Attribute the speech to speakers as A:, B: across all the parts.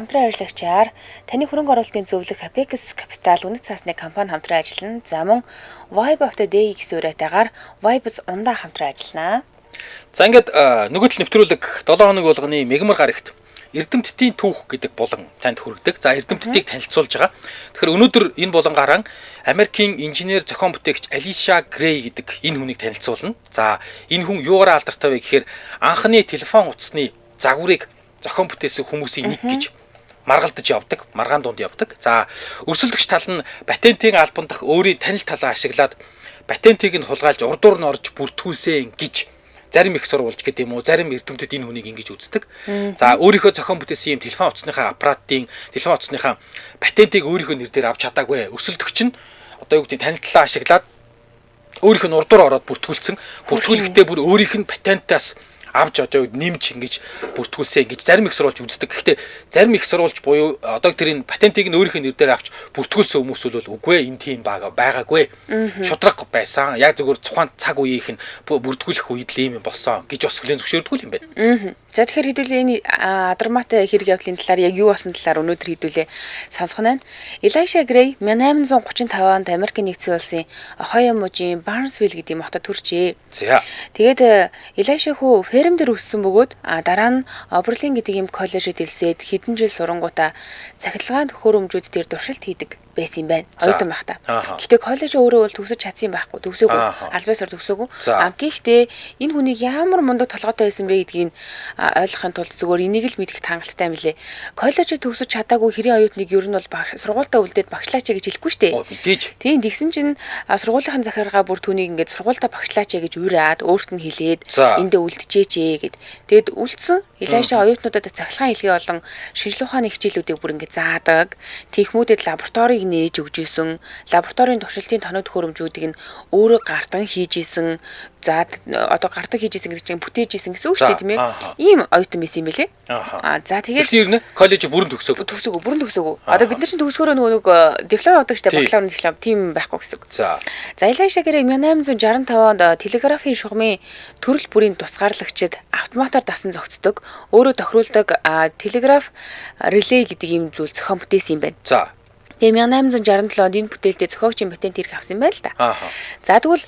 A: хамтран ажиллагчаар таны хөрөнгө оруулалтын зөвлөх Apex Capital үнэт цаасны компани хамтран ажиллана. За мөн Vibe of the Day гэсэн уриатайгаар Vibes ундаа хамтран ажиллана.
B: За ингээд нөгөө тал нэвтрүүлэг 7 хоног болгоны мегмар гарагт Эрдэмтдийн түүх гэдэг булан танд хүргэдэг. За эрдэмтдийг танилцуулж байгаа. Тэгэхээр өнөөдөр энэ булан гарan Америкийн инженер зохион бүтээгч Алиша Грей гэдэг энэ хүнийг танилцуулна. За энэ хүн юугаараа алдартай вэ гэхээр анхны телефон утасны загварыг зохион бүтээсэн хүмүүсийн нэг гэж маргалдаж явдаг, маргаан дунд явдаг. За өрсөлдөгч тал нь патентын албан дахь өөрийн танил талаа ашиглаад патентыг нь хулгайлж урдуур нь орж бүртгүүлсэн гэж зарим их сурвалж гэдэг юм уу, зарим эрдэмтэд энэ хүнийг ингэж үздэг. За өөрийнхөө зохион бүтээсэн юм телефон утасныхаа аппаратын, телефон утасныхаа патентыг өөрийнхөө нэр дээр авч чадаагүй. Өрсөлдөгч нь одоо юу гэдэг танил талаа ашиглаад өөрийнх нь урдуур ороод бүртгүүлсэн. Бүртгүүлэхдээ бүр өөрийнх нь патентаас авч одоо нэмж ингэж бүртгүүлсэн гэж зарим их сурвалж үздэг. Гэхдээ зарим их сурвалж буюу одоо тэр энэ патентыг нь өөрийнх нь нэр дээр авч бүртгүүлсэн хүмүүс бол үгүй ээ, энэ тийм байгаагүй. Шудраг байсан. Яг зөвхөн тухайн цаг үеийнх нь бүртгүүлэх үед л ийм юм болсон гэж бас хүлээн зөвшөөрдөг юм байна.
A: За тэгэхээр хэдүүлээ энэ адармаатай хэрэг явдлын талаар яг юу болсон талаар өнөөдөр хэдүүлээ сонсох нь. Элайша Грей 1835 онд Америкийн нэгдсэн улсын Ohio мужийн Barnesville гэдэг юм хотод төржээ.
B: За.
A: Тэгээд Элайша хүү ферм дээр өссөн бөгөөд дараа нь Оберлин гэдэг юм коллежид элсээд хэдэн жил сурангуудаа цахилгаан төхөөрөмжүүд дээр туршилт хийдэг байсан юм байна. Оюутан байхдаа. Гэхдээ коллеж өөрөө бол төгсөж чадсан юм байхгүй. Төгсөөгүй. Албан ёсоор төгсөөгүй. Гэхдээ энэ хүнийг ямар мундаг толгойтой байсан бэ гэдгийг ойлгохын тулд зүгээр энийг л мэдэх хангалттай юм лээ. Коллежид төгсөж чадаагүй хэрийн оюутныг ер нь бол сургуультаа үлдээд багшлаач гэж хэлэхгүй шүү дээ.
B: Мэдээж.
A: Тийм, тэгсэн чинь сургуулийн захиргаа бүр түүнийг ингээд сургуультаа багшлаач гэж уриад өөрт нь хэлээд эндээ үлдчихээч гэд. Тэгэд үлдсэн. Элайша оюутнуудад цахилгаан хэлгээ болон шинжлэх ухааны хичээлүүдийг бүр ингээд заадаг. Техмүүдэд лабораторийг нээж өгч исэн. Лабораторийн туршилтын тоног төхөөрөмжүүдийг нь өөрөө гардан хийж исэн. За одоо гардан хийж исэн гэдэг чинь бүтээж исэн гэсэн үг шүү дээ, тийм ээ. Ийм оюутан байсан юм бэлээ. За тэгээд
B: ер нь коллеж бүрэн төгсөөгүй.
A: Төгсөөгүй, бүрэн төгсөөгүй. Одоо бид нар чинь төгсгөөрөө нөгөө нэг диплом авдаг шүү дээ, бакалаврын диплом тийм байхгүй гэсэн үг.
B: За.
A: За Элайша гэрээ 1865 онд телеграфийн шугамын төрөл бүрийн тусгаарлагчид автоматар дасан зохицдог, өөрөө тохируулдаг телеграф релей гэдэг ийм зүйл зохион бүтээсэн юм байна.
B: За.
A: Тэгээ 1867 онд энэ бүтээлдээ зохиогчийн патент эрх авсан юм байна л да. За тэгвэл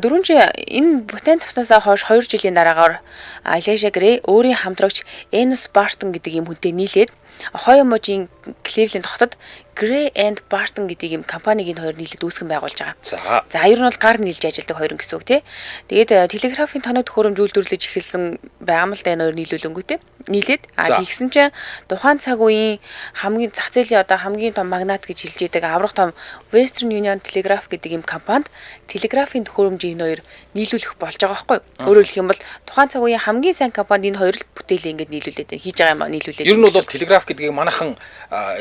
A: дөрвөн энэ патент авснаасаа хойш 2 жилийн дараагаар Элайша Грей өөрийн хамтрагч Энос Бартон гэдэг ийм хүнтэй нийлээд Ohio мужийн Cleveland хотод Gray and Barton гэдэг ийм компаниг энэ хоёр нийлээд үүсгэн байгуулж байгаа. За ер нь бол гар нийлж ажилладаг хоёр гэсэн үг тий. Тэгээд телеграфийн тоног төхөөрөмж үйлдвэрлэж эхэлсэн байгаа юм л да энэ хоёр нийлүүлэнгүү тий. Нийлээд тэгсэн чинь тухайн цаг үеийн хамгийн зах зээлийн одоо хамгийн том магнат гэж хэлж идэг аврах том Western Union Telegraph гэдэг ийм компанид телеграфийн төхөөрөмжийг энэ хоёр нийлүүлэх болж байгаа байхгүй. Өөрөөр хэлэх юм бол тухайн цаг үеийн хамгийн сайн компанид энэ хоёр л бүтээлээ ингээд нийлүүлээд хийж байгаа юм а нийлүүлээд.
B: Ер нь бол телеграф гэдгийг манайхан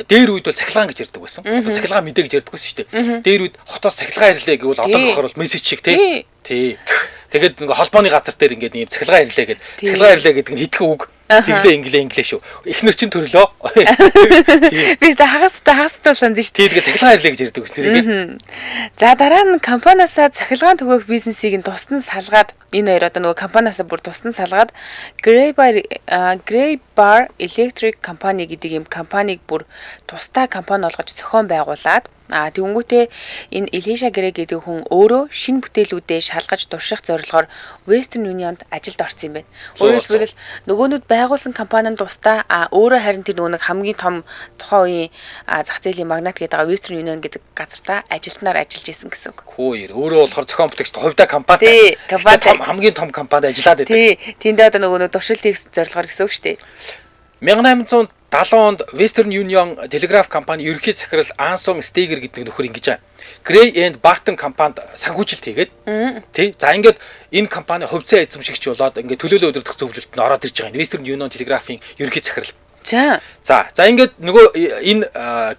B: дээр үед бол цахилгаан гэж ярьдаг байсан. Одоо цахилгаан мэдээ гэж ярьдаг байсан шүү дээ. Дээр үед хотоос цахилгаан ирлээ гэвэл одоо гэхээр бол мессеж шиг тий. Тий. Тэгээд ингээ холбооны газар дээр ингээд ийм цахилгаан ирлээ гэд. Цахилгаан ирлээ гэдэг нь хитгэн үг. Тэглээ инглээ инглээ шүү. Эхнэр чинь төрлөө.
A: Би тэ хагастай санд шүү.
B: Тий, тэгээ цахилгаан ирлээ гэж ярьдаг байсан тэрийг.
A: За дараа нь компаниасаа цахилгаан төгөөх бизнесийг нь тусдан салгаад энэ хоёр одоо нөгөө компаниасаа бүр тусдан салгаад Gray Bar Electric Company гэдэг ийм компанийг бүр тусдаа компани болгож зохион байгуулад тэгэнгүүтээ энэ Элиша Грей гэдэг хүн өөрөө шинэ бүтээлүүдээ шалгаж турших зорилгоор Western Union-д ажилд орсон юм байна. Өөрөөр хэлбэл нөгөөнүүд байгуулсан компани нь тусдаа өөрөө харин тэр нөгөө нэг хамгийн том тухайн үеийн зах зээлийн магнат гэдэг байгаа Western Union гэдэг газартаа ажилтнаар ажиллаж исэн гэсэн үг.
B: Хүү өөрөө болохоор зохион бүтээгч хувьдаа компани.
A: Тий, компани
B: хамгийн том компанид ажиллаад байдаг.
A: Тий, тэндээ одоо нөгөө нэг туршилт хийх зорилгоор гэсэн үг шүү дээ.
B: 1870 онд Western Union Telegraph компани ерөнхий захирал Ансон Стейгер гэдэг нөхөр ингэж байгаа. Gray and Barton компанид санхүүжилт хийгээд тий. За ингээд энэ компани хувьцаа эзэмшигч болоод ингээд төлөөлөл удирдах зөвлөлтөнд ороод ирж байгаа юм. Western Union Telegraph-ийн ерөнхий захирал.
A: За.
B: За ингээд нөгөө энэ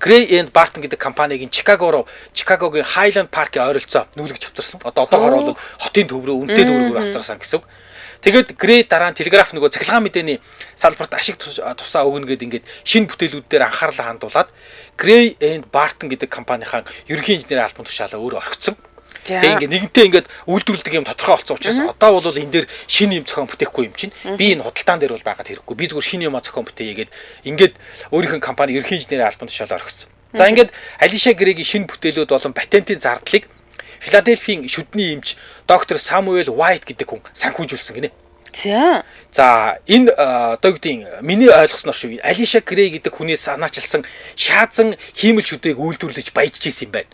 B: Gray and Barton гэдэг компаниг энэ Чикаго руу, Чикагогийн Highland Park-ийн ойролцоо нүүлгэж авчирсан. Одоо одоохоор бол хотын төв рүү үнэтэй дүүргээр авчирсан гэсэн үг. Тэгээд Грей дараа нь телеграф нөгөө цахилгаан мэдээний салбарт ашиг тусаа өгнө гээд ингээд шинэ бүтээлүүд дээр анхаарлаа хандуулад Gray and Barton гэдэг компанийнхаа ерөнхий инженерийн албан тушаалаа өөрөө орхисон. Тэгээ ингээд нэгэнтээ ингээд үйлдвэрлэдэг юм тодорхой болсон учраас одоо бол энэ дээр шинэ юм зохион бүтээхгүй юм чинь. Би энэ худалдаан дээр бол байгаад хэрэггүй. Би зүгээр шинэ юмаа зохион бүтээе гээд ингээд өөрийнх нь компани ерөнхий инженерийн албан тушаал орхисон. За ингээд Алиша Грэгийн шинэ бүтээлүүд болон патентын зардлыг Филадельфийн шүдний эмч доктор Самуэль Уайт гэдэг хүн санхүүжүүлсэн гинэ.
A: За.
B: За энэ одоо юу гэдгийг миний ойлгосноор шүү. Алиша Грей гэдэг хүнээс санаачилсан шаазан хиймэл шүдээг үйлдвэрлэж баяжж исэн юм байна.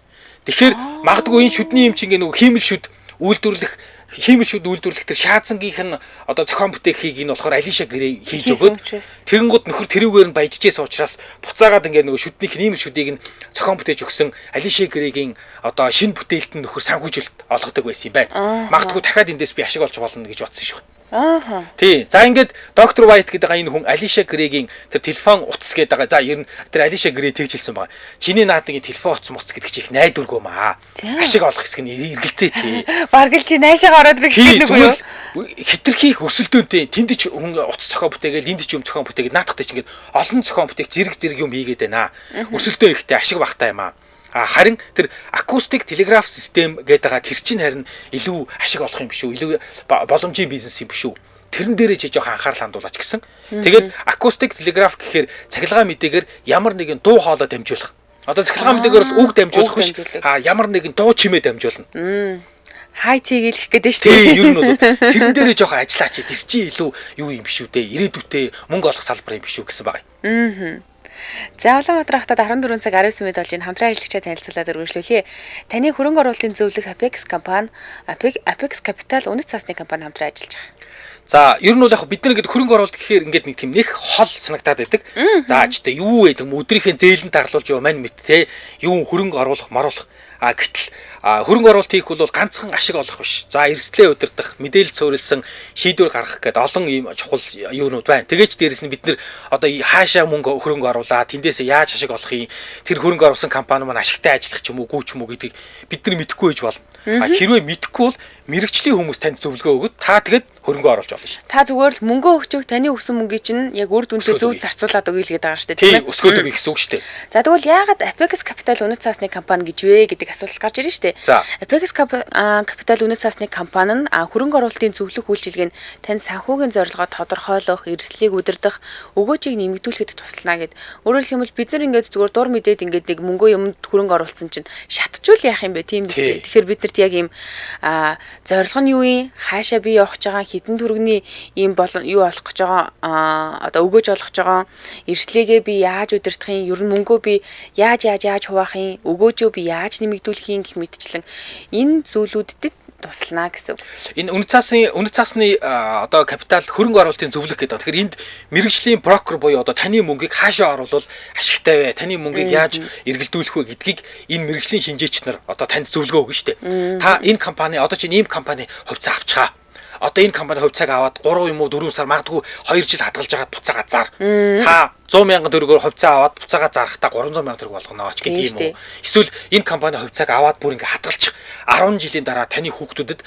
B: Тэгэхээр магадгүй энэ шүдний эмч ингээ нөгөө хиймэл шүд үйлдвэрлэх хиймэл шүд үйлдвэрлэх тэр шаазангийнх нь одоо зохион бүтээхийг нь болохоор Алиша Грей хийж
A: Хийсэн
B: өгөөд
A: учраас.
B: тэгэнгүүт нөхөр тэрүүгээр нь баяжжсэн учраас буцаагаад ингээ нөгөө шүдний хиймэл шүдийг нь зохион бүтээж өгсөн Алиша Грейгийн одоо шинэ бүтээлд нь нөхөр санхүүжилт олгодог байсан юм байна. Магадгүй дахиад эндээс би ашиг олж болно гэж бодсон шүү.
A: Ааха.
B: Тий. За ингээд доктор White гэдэг энэ хүн Алиша Грейгийн тэр телефон утас гэдэг байгаа. За ер нь тэр Алиша Грей тэгж хэлсэн байгаа. Чиний наадгийн телефон утас муц гэдэг чи их найдваргүй маа.
A: За.
B: Ашиг олох хэсэг нь эргэлзээ тий.
A: Бараг л чи наашаага ороод ирэх
B: Тий,
A: гэдэг үг юу?
B: зүгээр л хитрхи их өрсөлдөөнтэй тэнд ч хүн утас зохион бүтээгээл энд ч юм зохион бүтээгээд наадахтай ч ингээд олон зохион бүтээх зэрэг зэрэг юм хийгээд байна. Өрсөлдөөн ихтэй ашиг багтай юм аа. А харин тэр акустик телеграф систем гэдэг байгаа тэр чинь харин илүү ашиг олох юм биш үү? Илүү боломжийн бизнес юм биш үү? Тэрэн дээрээ чи жоохон анхаарал хандуулаач гэсэн. Тэгээд акустик телеграф гэхээр цахилгаан мэдээгээр ямар нэгэн дуу хоолой дамжуулах. Одоо цахилгаан мэдээгээр бол үг дамжуулах
A: Үг
B: биш.
A: дамжуулах.
B: А ямар нэгэн дуу чимээ дамжуулна.
A: Хай цэгэлэх гэдэг шүү
B: Тий,
A: дээ.
B: ер нь бол тэрэн дээрээ жоохон ажиллаач. Тэр чинь илүү юу юм биш үү дээ. Ирээдүйдээ мөнгө олох салбар юм биш үү гэсэн байгаа.
A: За Улаанбаатар хотод 14 цаг 19 минут болж энэ хамтран ажиллагчаа танилцуулаад үргэлжлүүлье. Таны хөрөнгө оруулалтын зөвлөх Apex компани, Apex Capital үнэт цаасны компани хамтран ажиллаж байгаа.
B: За, ер нь бол яг бид нар ингээд хөрөнгө оруулалт гэхээр ингээд нэг тийм нэх хол санагтаад байдаг. За, ч тэ юу вэ гэдэг өдрийнхээ зээлэн тарлуулж юу мань мэт те юу хөрөнгө оруулах маруулах. А гэтэл хөрөнгө оруулалт хийх бол ганцхан ашиг олох биш. За, эрсдлээ удирдах, мэдээлэл суурилсан шийдвэр гаргах гэдэг олон ийм чухал юунууд байна. Тэгээч дээрэс нь бид нар одоо хаашаа мөнгө хөрөнгө оруулаа, тэндээсээ яаж ашиг олох юм, тэр хөрөнгө оруулсан компани маань ашигтай ажиллах ч юм уу, гүү ч юм уу гэдгийг бид нар мэдэхгүй байж болно. А хэрвээ мэдэхгүй бол мэрэгжлийн хүмүүс танд зөвлөгөө өгöd та тэгээд хөрөнгө оруулж болно шүү.
A: Та зүгээр л мөнгөө өгчөг таны өгсөн мөнгийг чинь яг үр дүнтэй
B: Өсгөөд
A: зөв
B: өгье.
A: зарцуулаад өгье л гэдэг байгаа шүү дээ,
B: Тий,
A: тийм ээ?
B: өсгөөд өгье гэсэн үг шүү дээ.
A: За тэгвэл яагаад Apex Capital үнэт цаасны компани гэж вэ гэдэг асуулт гарч ирнэ шүү дээ.
B: За.
A: Apex Capital үнэт цаасны компани нь хөрөнгө оруулалтын зөвлөх үйлчилгээг нь танд санхүүгийн зорилгоо тодорхойлох, эрсдлийг удирдах, өгөөжийг нэмэгдүүлэхэд туслана гэд. Өөрөөр хэлбэл бид нар ингээд зүгээр дур мэдээд ингээд нэг мөнгөө юмд хөрөнгө оруулсан чинь шатчул яах юм бэ тийм биз дээ.
B: Тий.
A: Тэгэхээр бид нарт яг ийм зорилго нь юу юм? Хаашаа би явах гэж байгаа? Хэдэн төгрөгийн ийм болон юу олох гэж байгаа? Одоо өгөөж олох гэж байгаа? Эрсдлээгээ би яаж удирдах юм? Ер нь мөнгөө би яаж хуваах юм? Өгөөжөө би яаж нэмэгдүүлэх юм гэх мэтчлэн энэ зүйлүүдэд туслана гэсэн үг.
B: Энэ үнэт цаасны одоо капитал хөрөнгө оруулалтын зөвлөх гэдэг. Тэгэхээр энд мэрэгжлийн брокер буюу одоо таны мөнгийг хаашаа оруулвал ашигтай вэ? Таны мөнгийг яаж эргэлдүүлэх вэ гэдгийг энэ мэрэгжлийн шинжээч нар одоо танд зөвлөгөө өгнө шүү дээ. Та энэ компани одоо чинь ийм компани хувьцаа авчгаа. Одоо энэ компани хувьцааг аваад 3 юм уу 4 сар магадгүй 2 жил хадгалж байгаад буцаагаа зар. Та 100 мянган төгрөгөөр хувьцаа аваад буцаагаа зарахтаа 300 мянган төгрөг болгоно ч гэдэг юм уу. Эсвэл энэ компани хувьцааг аваад бүр ингээ хадгалчих 10 жилийн дараа таны хүүхдүүдэд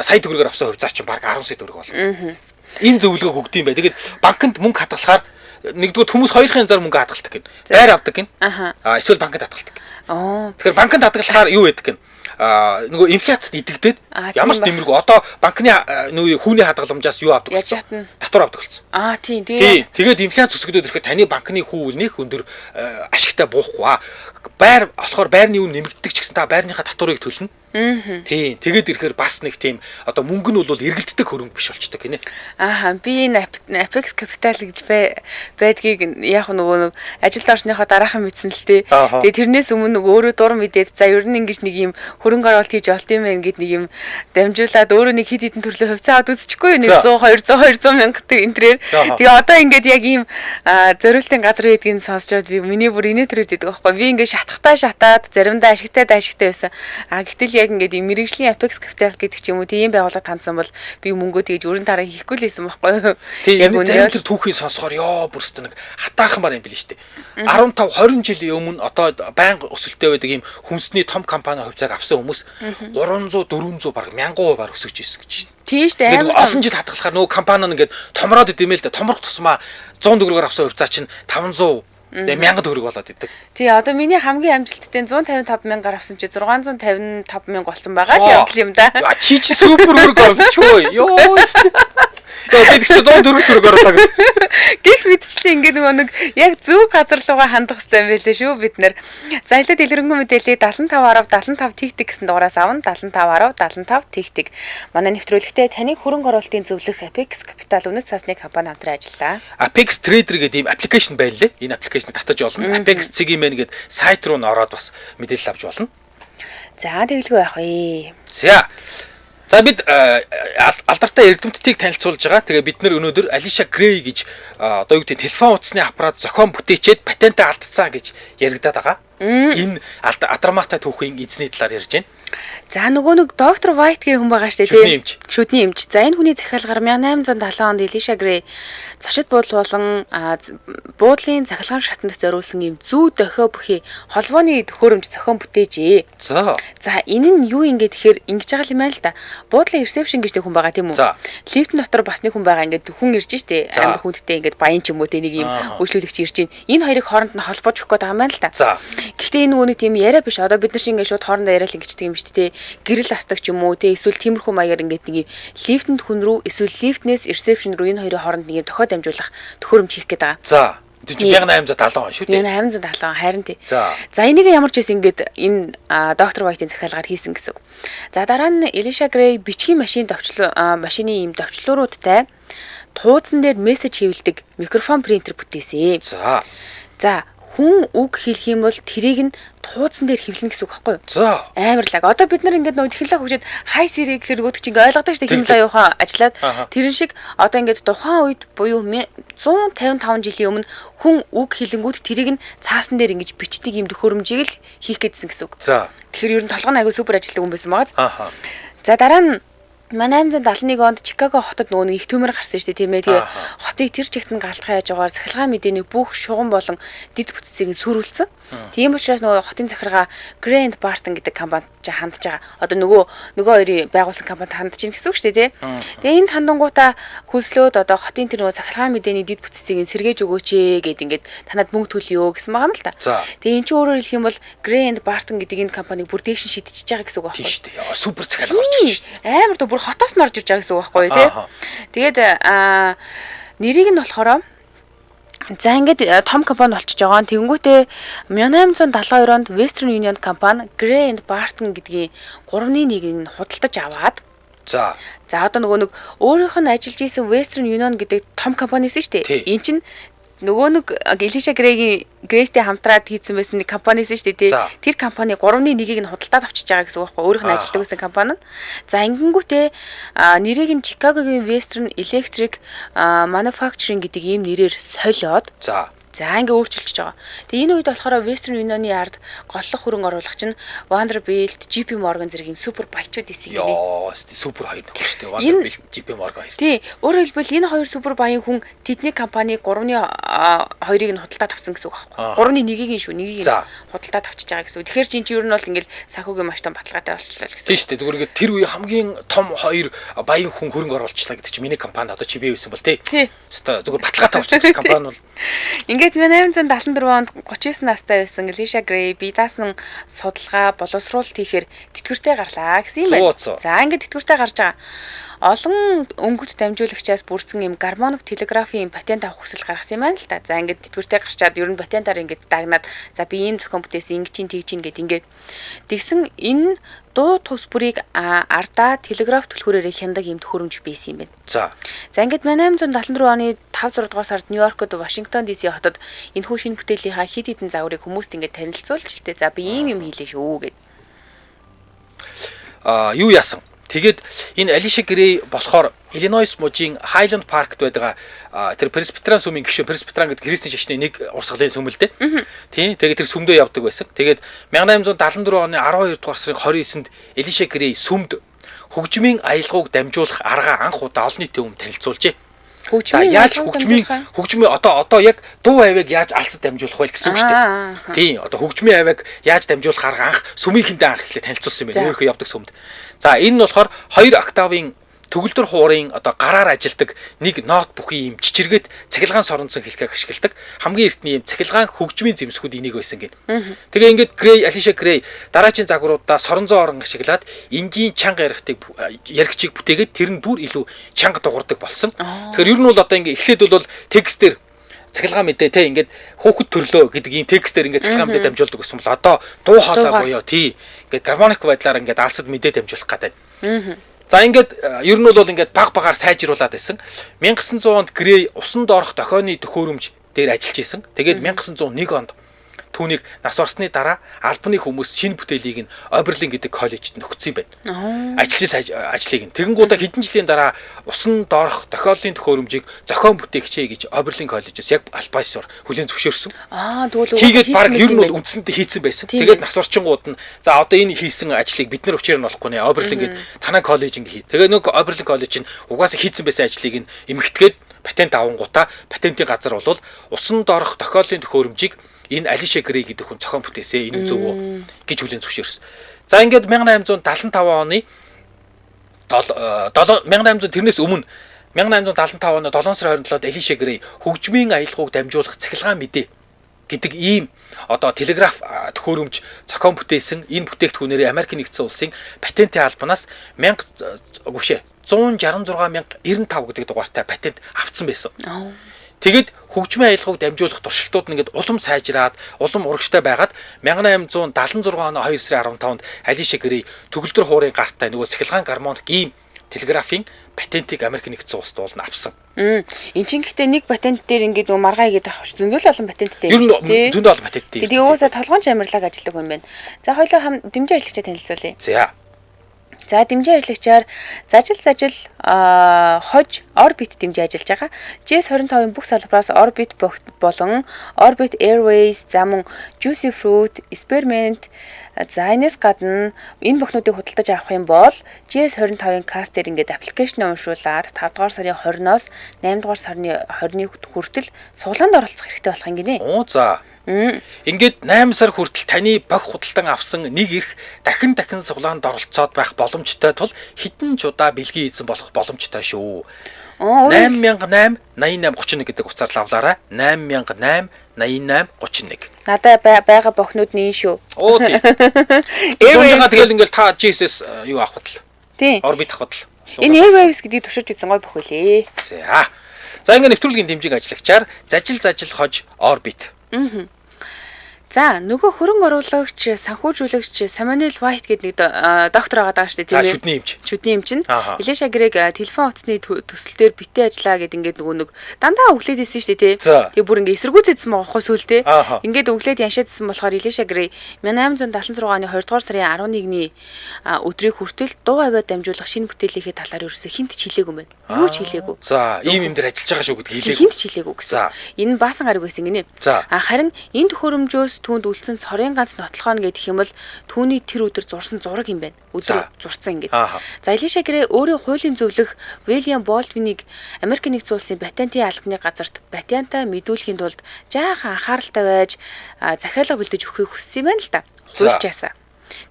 B: сая төгрөгөөр авсан хувьцаа чинь баг 10 сая төгрөг болно. Энэ зөвлөгөөг өгд юм бай. Тэгээд банкнд мөнгө хадгалахаар нэгдүгээр хүмүүс хоёрын янзаар мөнгө хадгалдаг гин. Байр авдаг гин.
A: Аха.
B: Эсвэл банкнд хадгалдаг.
A: Оо.
B: Тэгэхээр банкнд хадгалахаар юу байдаг гин? Нөгөө инфляцид идэгдээд
A: Аа,
B: ямар ч
A: тийм
B: нэмэргүй одоо банкны нөгөө хүүний хадгаламжаас юу авдаг
A: Яаж
B: болсон?
A: ятна?
B: Татвар авдаг болсон.
A: Аа тийм
B: Тий,
A: тэгээ.
B: тэгээд инфляц өсгдөд ирэхэд таны банкны хүү нэх өндөр ашигтай буухгүй. Байр болохоор байрны үн нэмэгддэг ч гэсэн та байрныхаа татварыг төлнө. Тий, тэгээд ирэхээр бас нэг тийм одоо мөнгө нь бол эргэлддэг хөрөнгө биш болчдөг гинэ.
A: Ааха, би энэ Apex Capital гэж байдгийг яг нөгөө нэг ажилд орсныхоо дараахан мэдсэн л дээ.
B: Ааха.
A: Тэгээ тэрнээс өмнө нөгөө өөрөө дур мэдээд за ер нь ингэж нэг юм хөрөнгө оруулалт хийж олт юм байна гэд нэг юм дамжуулаад өөрөө нэг хэд хэдэн төрлөө хувьцаа аваад үзчихгүй юу? Нэг
B: За.
A: 100 200 200 мянга энэ төрээр.
B: Ааха.
A: Тэгээ одоо ингээд яг ийм зориултын газар байдгийг сонсчод би миний бүр инээ төрөд идэг байхгүй. Би ингээд шатахтаа шатаад заримдаа ашигтай ашигтай байсан. А гэтэл яг ингээд ийм мэрэгжлийн Apex Capital гэдэг ч юм уу тийм байгууллагад хандсан бол би мөнгөө тэгж өрн тараа хийхгүй л байсан байхгүй юу?
B: Тий,
A: Яг
B: энэ
A: үнэ
B: зарим
A: бол
B: тэр түүхийг сонсохоор ёо бүрстэ нэг хатаархмаар юм билээ шүү дээ. 15 20 жилийн өмнө одоо байнга өсөлттэй байдаг ийм хүнсний том компани хувьцааг авсан хүмүүс 300 400 бараг 1000% бараг өсөж ирсэн гэж байна.
A: Тийм шүү дээ
B: Ингээд
A: амар
B: нөгөө олон жил хадгалахаар нөгөө компани нь ингээд томроод идэм л дээ. Томрох тусмаа 100 төгрөгөөр авсан хувьцаа чинь 500 Тэгээ 1000 төгрөг болоод идэг.
A: Тий, одоо миний хамгийн амжилттай 155 мянгаар авсан чи 655 мянга болсон байгаа л явдал юм да.
B: А чи супер хөрөнгө оруулагч юу? Йоо. Яа, би тэгсэн 100 төгрөг хөрөнгө оруулаа гэж.
A: Гэх мэтчлэн ингээд нөгөө нэг яг зөв газар руугаа хандах хэрэгтэй юм байлээ шүү бид нэр. За илүү дэлгэрэнгүй мэдээллийг 75 10 75 тэг тэг гэсэн дугаараас авна 75 10 75 тэг тэг. Манай нэвтрүүлэгтээ таны хөрөнгө оруулалтын зөвлөх Apex Capital үнэт цаасны компани хамтран ажиллаа.
B: Apex Trader гэдэг ийм application байна лээ. Энэ application ыг татаж болно. Apex цэг мн гэдэг сайт руу н ороод бас мэдээлэл авч болно.
A: За тэгэлгүй байх вэ.
B: За. За бид алдартай эрдэмтдийг танилцуулж байгаа. Тэгээ бид нар өнөөдөр Алиша Грей гэж одоо юу гэдэг телефон утасны аппарат зохион бүтээчээд патентаа алдсан гэж яригадаад байгаа. Энэ адармаатай түүхийн эзний талаар ярьж байна.
A: За нөгөө нэг доктор White гэх хүн байгаа шүү дээ
B: тийм.
A: Шүдний эмч. За энэ хүний захиалгаар 1870 онд Элиша Грей зочид буудал болон буудлын цахилгаан шатанд зориулсан юм зүү дохио бүхий холбооны төхөөрөмж зохион бүтээжээ.
B: За.
A: За энэ нь юу ингэ тэгэхээр ингэж байгаа юм байна л да. Буудлын ресепшн гэж нэг хүн байгаа тийм үү? Лифтэн дотор бас нэг хүн байгаа ингээд хүн ирж штэ. Амар хүндтэй ингээд баян ч юм уу те нэг юм үйлчлүүлэгч ирж байна. Энэ хоёрыг хооронд нь холбож өгөх гээд байгаа юм байна л да. Гэхдээ энэ нөгөө нэг тийм яриа биш. Одоо бид нар шиг ингээд шууд хоорондоо яриа л ингэчдэг юм шүү дээ. Гэрэл астаг ч юм уу те эсвэл тиймэрхүү маягаар ингээд нэг лифтэнд хүн рүү эсвэл лифтнээс ресепшн рүү энэ хоёрын хооронд нэг юм дохио дамжуулах төхөөрөмж хийх гээд байгаа.
B: За. Тэр чинь 1870 он шүү дээ.
A: 1870 он харин тий.
B: За.
A: За энийг ямар ч байсан ингээд энэ доктор White-ийн захиалгаар хийсэн гэсэн үг. За дараа нь Элиша Грей бичгийн машин товчлоо машины ийм товчлууруудтай тууцан дээр мессеж хэвлэдэг микрофон принтер бүтээсэн.
B: За.
A: За хүн үг хэлэх юм бол тэрийг нь тууцан дээр хэвлэнэ гэсэн үг байхгүй юу?
B: За.
A: Амар лаг. Одоо бид нар ингээд нөгөө технологи хөгжөөд хай Siri гэхээр нөгөөдөг чинь ингээд ойлгодог шүү дээ. Химлаа юухан ажиллаад тэрэн шиг одоо ингээд тухайн үед буюу 155 жилийн өмнө хүн үг хэлэнгүүт тэрийг нь цаасан дээр ингэж бичдэг юм төхөөрөмжийг л хийх гэдсэн гэсэн үг.
B: За.
A: Тэгэхээр ер нь толгой нь айгүй супер ажилтдаг хүн байсан байгаа.
B: Аха.
A: За дараа нь 1871 онд Чикаго хотод нөгөө нэг их төмөр гарсан шүү дээ тийм ээ. Тэгээ хотыг тэр чигт нь галтхай яаж байгаагаар цахилгаан мэдээний бүх шугам болон дэд бүтцийг нь сүрүүлсэн. Тийм учраас нөгөө хотын захиргаа Grand Barton гэдэг компанид чи хандж байгаа. Одоо нөгөө хоёрын байгуулсан компанид хандж ийн гэсэн үг шүү дээ тийм. Тэгээ энд хандангуудаа хөлслөөд одоо хотын тэр нөгөө цахилгаан мэдээний дэд бүтцийг нь сэргээж өгөөч ээ гэд ингээд танад мөнгө төлөё гэсэн байгаа юм л та. Тэгээ эн чинь өөрөөр хэлэх юм бол Grand Barton гэдэг энэ компаниг бүр дээш нь шидчихэж байгаа гэсэн үг байхгүй
B: юу? Тийм шүү дээ. Супер цахилгаан орж ирж шүү
A: дээ. Амар дөө бүр хотоос нь орж ирж байгаа гэсэн үг байхгүй юу тий. Тэгээд нэрийг нь болохоор за ингээд том компани болчихж байгаа. Тэгэнгүүтээ 1872 онд Western Union компани Gray and Barton гэдгийн 3-ны 1-ийг нь худалдаж аваад
B: за
A: одоо нөгөө нэг өөрийнх нь ажиллаж исэн Western Union гэдэг том компани байсан шүү дээ. Эн чинь нөгөө нэг Элиша Грейгийн Грейтэй хамтраад хийсэн байсан нэг компани байсан шүү дээ тий. Тэр компани 3-ны 1-ийг нь худалдаад авчиж байгаа гэсэн үг байхгүй өөрийнх нь ажилладаг байсан компани нь. За ингэнгүүтээ нэрийг нь Чикагогийн Western Electric Manufacturing гэдэг ийм нэрээр солиод
B: за
A: ингээ өөрчилчихөж байгаа. Тэгээ энэ үед болохоор Western Union-ы ард голлох хөрөнгө оруулагч нь Vanderbilt, JP Morgan зэрэг юм супер баячууд исэн
B: гинэ. Йоо, супер хоёр нөхөр шүү дээ. Vanderbilt, JP Morgan хоёр.
A: Тий, өөрөөр хэлбэл энэ хоёр супер баян хүн тэдний компани 3-ны 2-ыг нь худалдаад авсан гэсэн үг байхгүй. 3-ны 1-ийг нь шүү, 1-ийг нь худалдаад авчиж байгаа гэсэн үг. Тэгэхээр чинь ер нь бол ингээл санхүүгийн маш том баталгаатай болчихлоо гэсэн.
B: Тий шүү дээ. Зүгээр ингээд тэр үе хамгийн том хоёр баян хүн хөрөнгө оруулчлаа гэдэг чинь миний компанид одоо чи би байсан бол тий. Өстой зүгээр баталгаатай болчихсон компани бол
A: Ингээд 1874 онд 39 настай байсан Элиша Грей бие даасан судалгаа боловсруулалт хийхээр тэтгэвртэй гарлаа гэсэн юм байна. За ингээд тэтгэвртэй гарч байгаа. Олон өнгөт дамжуулагчаас бүрдсэн юм гармоник телеграфийн патент авах хүсэл гаргасан юм байна л та. За ингээд тэтгэвртэй гарчаад ер нь патентаар ингээд дагнаад за би ийм зохион бүтээсэн ингэж чинь тэгж чинь гэд ингээд тэгсэн энэ дуу тус бүрийг ардаа телеграф түлхүүрээр хяндаг юм төхөөрөмж байсан юм байна.
B: За.
A: За ингээд 1874 оны 5 6 дугаар сард Нью-Йоркод Вашингтон DC хотод энэхүү шинэ бүтээлийнхаа хэд хэдэн загварыг хүмүүст ингээд танилцуулж л тээ. За би ийм юм хийлээ шүү гэд.
B: Юу яасан? Тэгээд энэ Алиша Грей болохоор Иллинойс мужийн Хайланд Паркт байдаг тэр Пресбитериан сүмийн гишүүн. Пресбитериан гэдэг христийн шашны нэг урсгалын сүм л дээ. Тийм. Тэгээд тэр сүмдөө явдаг байсан. Тэгээд 1874 оны 12 дугаар сарын 29-нд Элиша Грей сүмд хөгжмийн аялгауг дамжуулах арга анх удаа олон нийтийн өмнө танилцуулжээ.
A: Яаж
B: хөгжмийн одоо яг дуу авиаг яаж алсад дамжуулах вэ гэсэн үг шүү дээ. Тийм. Одоо хөгжмийн авиаг яаж дамжуулах арга анх сүмийнхэндээ анх эхлээ танилцуулсан юм байна. Өөрийнхөө явдаг сүмд. За энэ нь болохоор 2 октавын төгөлдөр хуурын одоо гараар ажилдаг нэг нот бүхий ийм чичиргэт цахилгаан соронзон хэлхийг ашигладаг. Хамгийн эртний ийм цахилгаан хөгжмийн зэмсгүүд энийг байсан гин. Тэгээ ингээд Грей, Алиша Грей дараачийн загваруудаа соронзон орон ашиглаад энгийн чанга яригчийг бүтээгээд тэр нь бүр илүү чанга дуурдаг болсон. Тэгэхээр ер нь бол одоо ингээд эхлээд бол текстээр цахилгаан мэдээ те ингээд хүүхэд төрлөө гэдэг ийм текстээр ингээд цахилгаан мэдээ дамжуулдаг гэсэн бол одоо дуу хоолой буюу тий ингээд гармоник байдлаар ингээд алсад мэдээ дамжуулах гэдэг. За ингээд ер нь бол ингээд баг багаар сайжруулад байсан. 1900 онд Грей усан доорх дохионы төхөөрөмж дээр ажиллаж исэн. Тэгээд 1901 онд түүнийг нас барсны дараа албаны хүмүүс шинэ бүтээлийг нь Оберлин гэдэг коллежид нөхцсөн юм байна. Ажиллаж байсан ажлыг нь. Тэгэнгүүтээ хэдэн жилийн дараа усан доорх дохиолын төхөөрөмжийг зохион бүтээгчээ гэж Оберлин коллежоос яг албан ёсоор хүлээн зөвшөөрсөн.
A: Аа, тэгвэл
B: хийгээд баг ер нь бол үндсэндээ хийцэн байсан. Тэгээд нас орчингууд нь за одоо энэ хийсэн ажлыг бид нар учир нь болохгүй нэ. Оберлин гээд танай коллеж ингэ хий. Тэгээ нэг Оберлин коллеж нь угаасаа хийцэн байсан ажлыг нь эмхтгээд патент авангуудаа патентын газар бол усан доорх дохиолын төхөөрөмжийг энэ Алиша Грей гэдэг хүн зохион бүтээсэ, энэ зөв үү гэж хүлээн зөвшөөрсөн. За ингээд 1875 оны 1800 тэрнээс өмнө 1875 оны 7 сарын 27-нд Алиша Грей хөгжмийн аялгауг дамжуулах цахилгаан мэдээ гэдэг ийм одоо телеграф төхөөрөмж зохион бүтээсэн энэ бүтээгдэхүүнээрээ Америк нэгдсэн улсын патентын албанаас 166,095 гэдэг дугаартай патент авцсан байсан. Тэгээд хөгжмийн аялгауг дамжуулах туршилтууд нь ингээд улам сайжраад, улам урагштай байгаад 1876 оны 2 сарын 15-нд Алиша Грей төгөлдөр хуурын гартай нөгөө цахилгаан гармоник ийм телеграфын патентыг Америк нэгдсэн улсад уулна авсан.
A: Эн чинь гэхдээ нэг патент дээр ингээд нөгөө маргаа хийгээд авах ш. Зөндөл олон патенттэй юм шүү дээ.
B: Зөндөл олон патенттэй.
A: Тэгээ угаасаа толгойн амарлаг ажилладаг юм байна. За хоёлоо дэмжин ажиллагчаа танилцуулъя.
B: За.
A: За дэмжин ажиллагчаар зажил хож Orbit дэмжин ажиллаж байгаа. GS25-ын бүх салбараас Orbit болон Orbit Airways, за мөн Juicy Fruit, Spearmint, за энэс гадна энэ бохнуудыг худалдаж авах юм бол GS25-ын касс дээр ингээд аппликейшн уншуулад 5 дугаар сарын 20-оос 8 дугаар сарын 20-ны хүртэл суглаанд оролцох хэрэгтэй болох юм гинэ.
B: Оо за. Ингээд 8 сар хүртэл таны бох худалдан авсан нэг эрх дахин суглаанд оролцоод байх боломжтой тул хэдэн ч удаа бэлгийн эзэн болох боломжтой шүү. 8008 88 31 гэдэг утсаар лавлаарай. 8008 88 31.
A: Надаа байгаа бохнууд нь энэ шүү.
B: Оо тий. Зунжгаа тэгэл ингээл та GSS юу авах л.
A: Тий.
B: Orbit авах л.
A: Энэ Airwaves гэдгийг туршиж үзсэн гой бох үлээ.
B: За. За ингээд нэвтрүүлгийн дэмжиг ажиллагчаар зажил хож Orbit.
A: За нөгөө хөрөнгө оруулагч, санхүүжүүлэгч Самуэль Вайт гэдэг нэг доктор байгаа даа шүү дээ, тийм
B: ээ. Шүдний эмч.
A: Шүдний эмч нь Элиша Грэг телефон утасны төсөл дээр битээ ажиллаа гэд ингээд нөгөө нэг дандаа өглөөд исэн шүү дээ, тийм. Тэгээ бүр ингээд эсэргүүцээдсэн байгаа хөө сүлдээ. Ингээд өглөөд яншаадсэн болохоор Элиша Грей 1876 оны 2 дугаар сарын 11-ний өдрийг хүртэл дуу авиа дамжуулах шинэ бүтээлийнхээ талаар ерөөсөө хинт ч хэлээгүй юм байна. Юу ч хэлээгүй.
B: За, ийм юм дээр ажиллаж байгаа шүү гэдгийг хэлээгүй.
A: Хинт ч хэлээгүй гэсэн. Энэ баасан гараг байсан гинэ. А харин энэ төхөөрөмжөөс түүнд үлдсэн цорын ганц нотлохоо гэдэг юм бол түүний тэр өдөр зурсан зураг юм байна. Өдөр зурсан ингээд. За Элиша Грей өөрийн хуулийн зөвлөх Уильям Болдвиныг Америк нэгдсэн улсын патентын албаны газарт патентаа мэдүүлэхийн тулд жаахан анхааралтай байж захиалга бэлдэж өгөхийг хүссэн юм байна л да. Хуульчаасаа.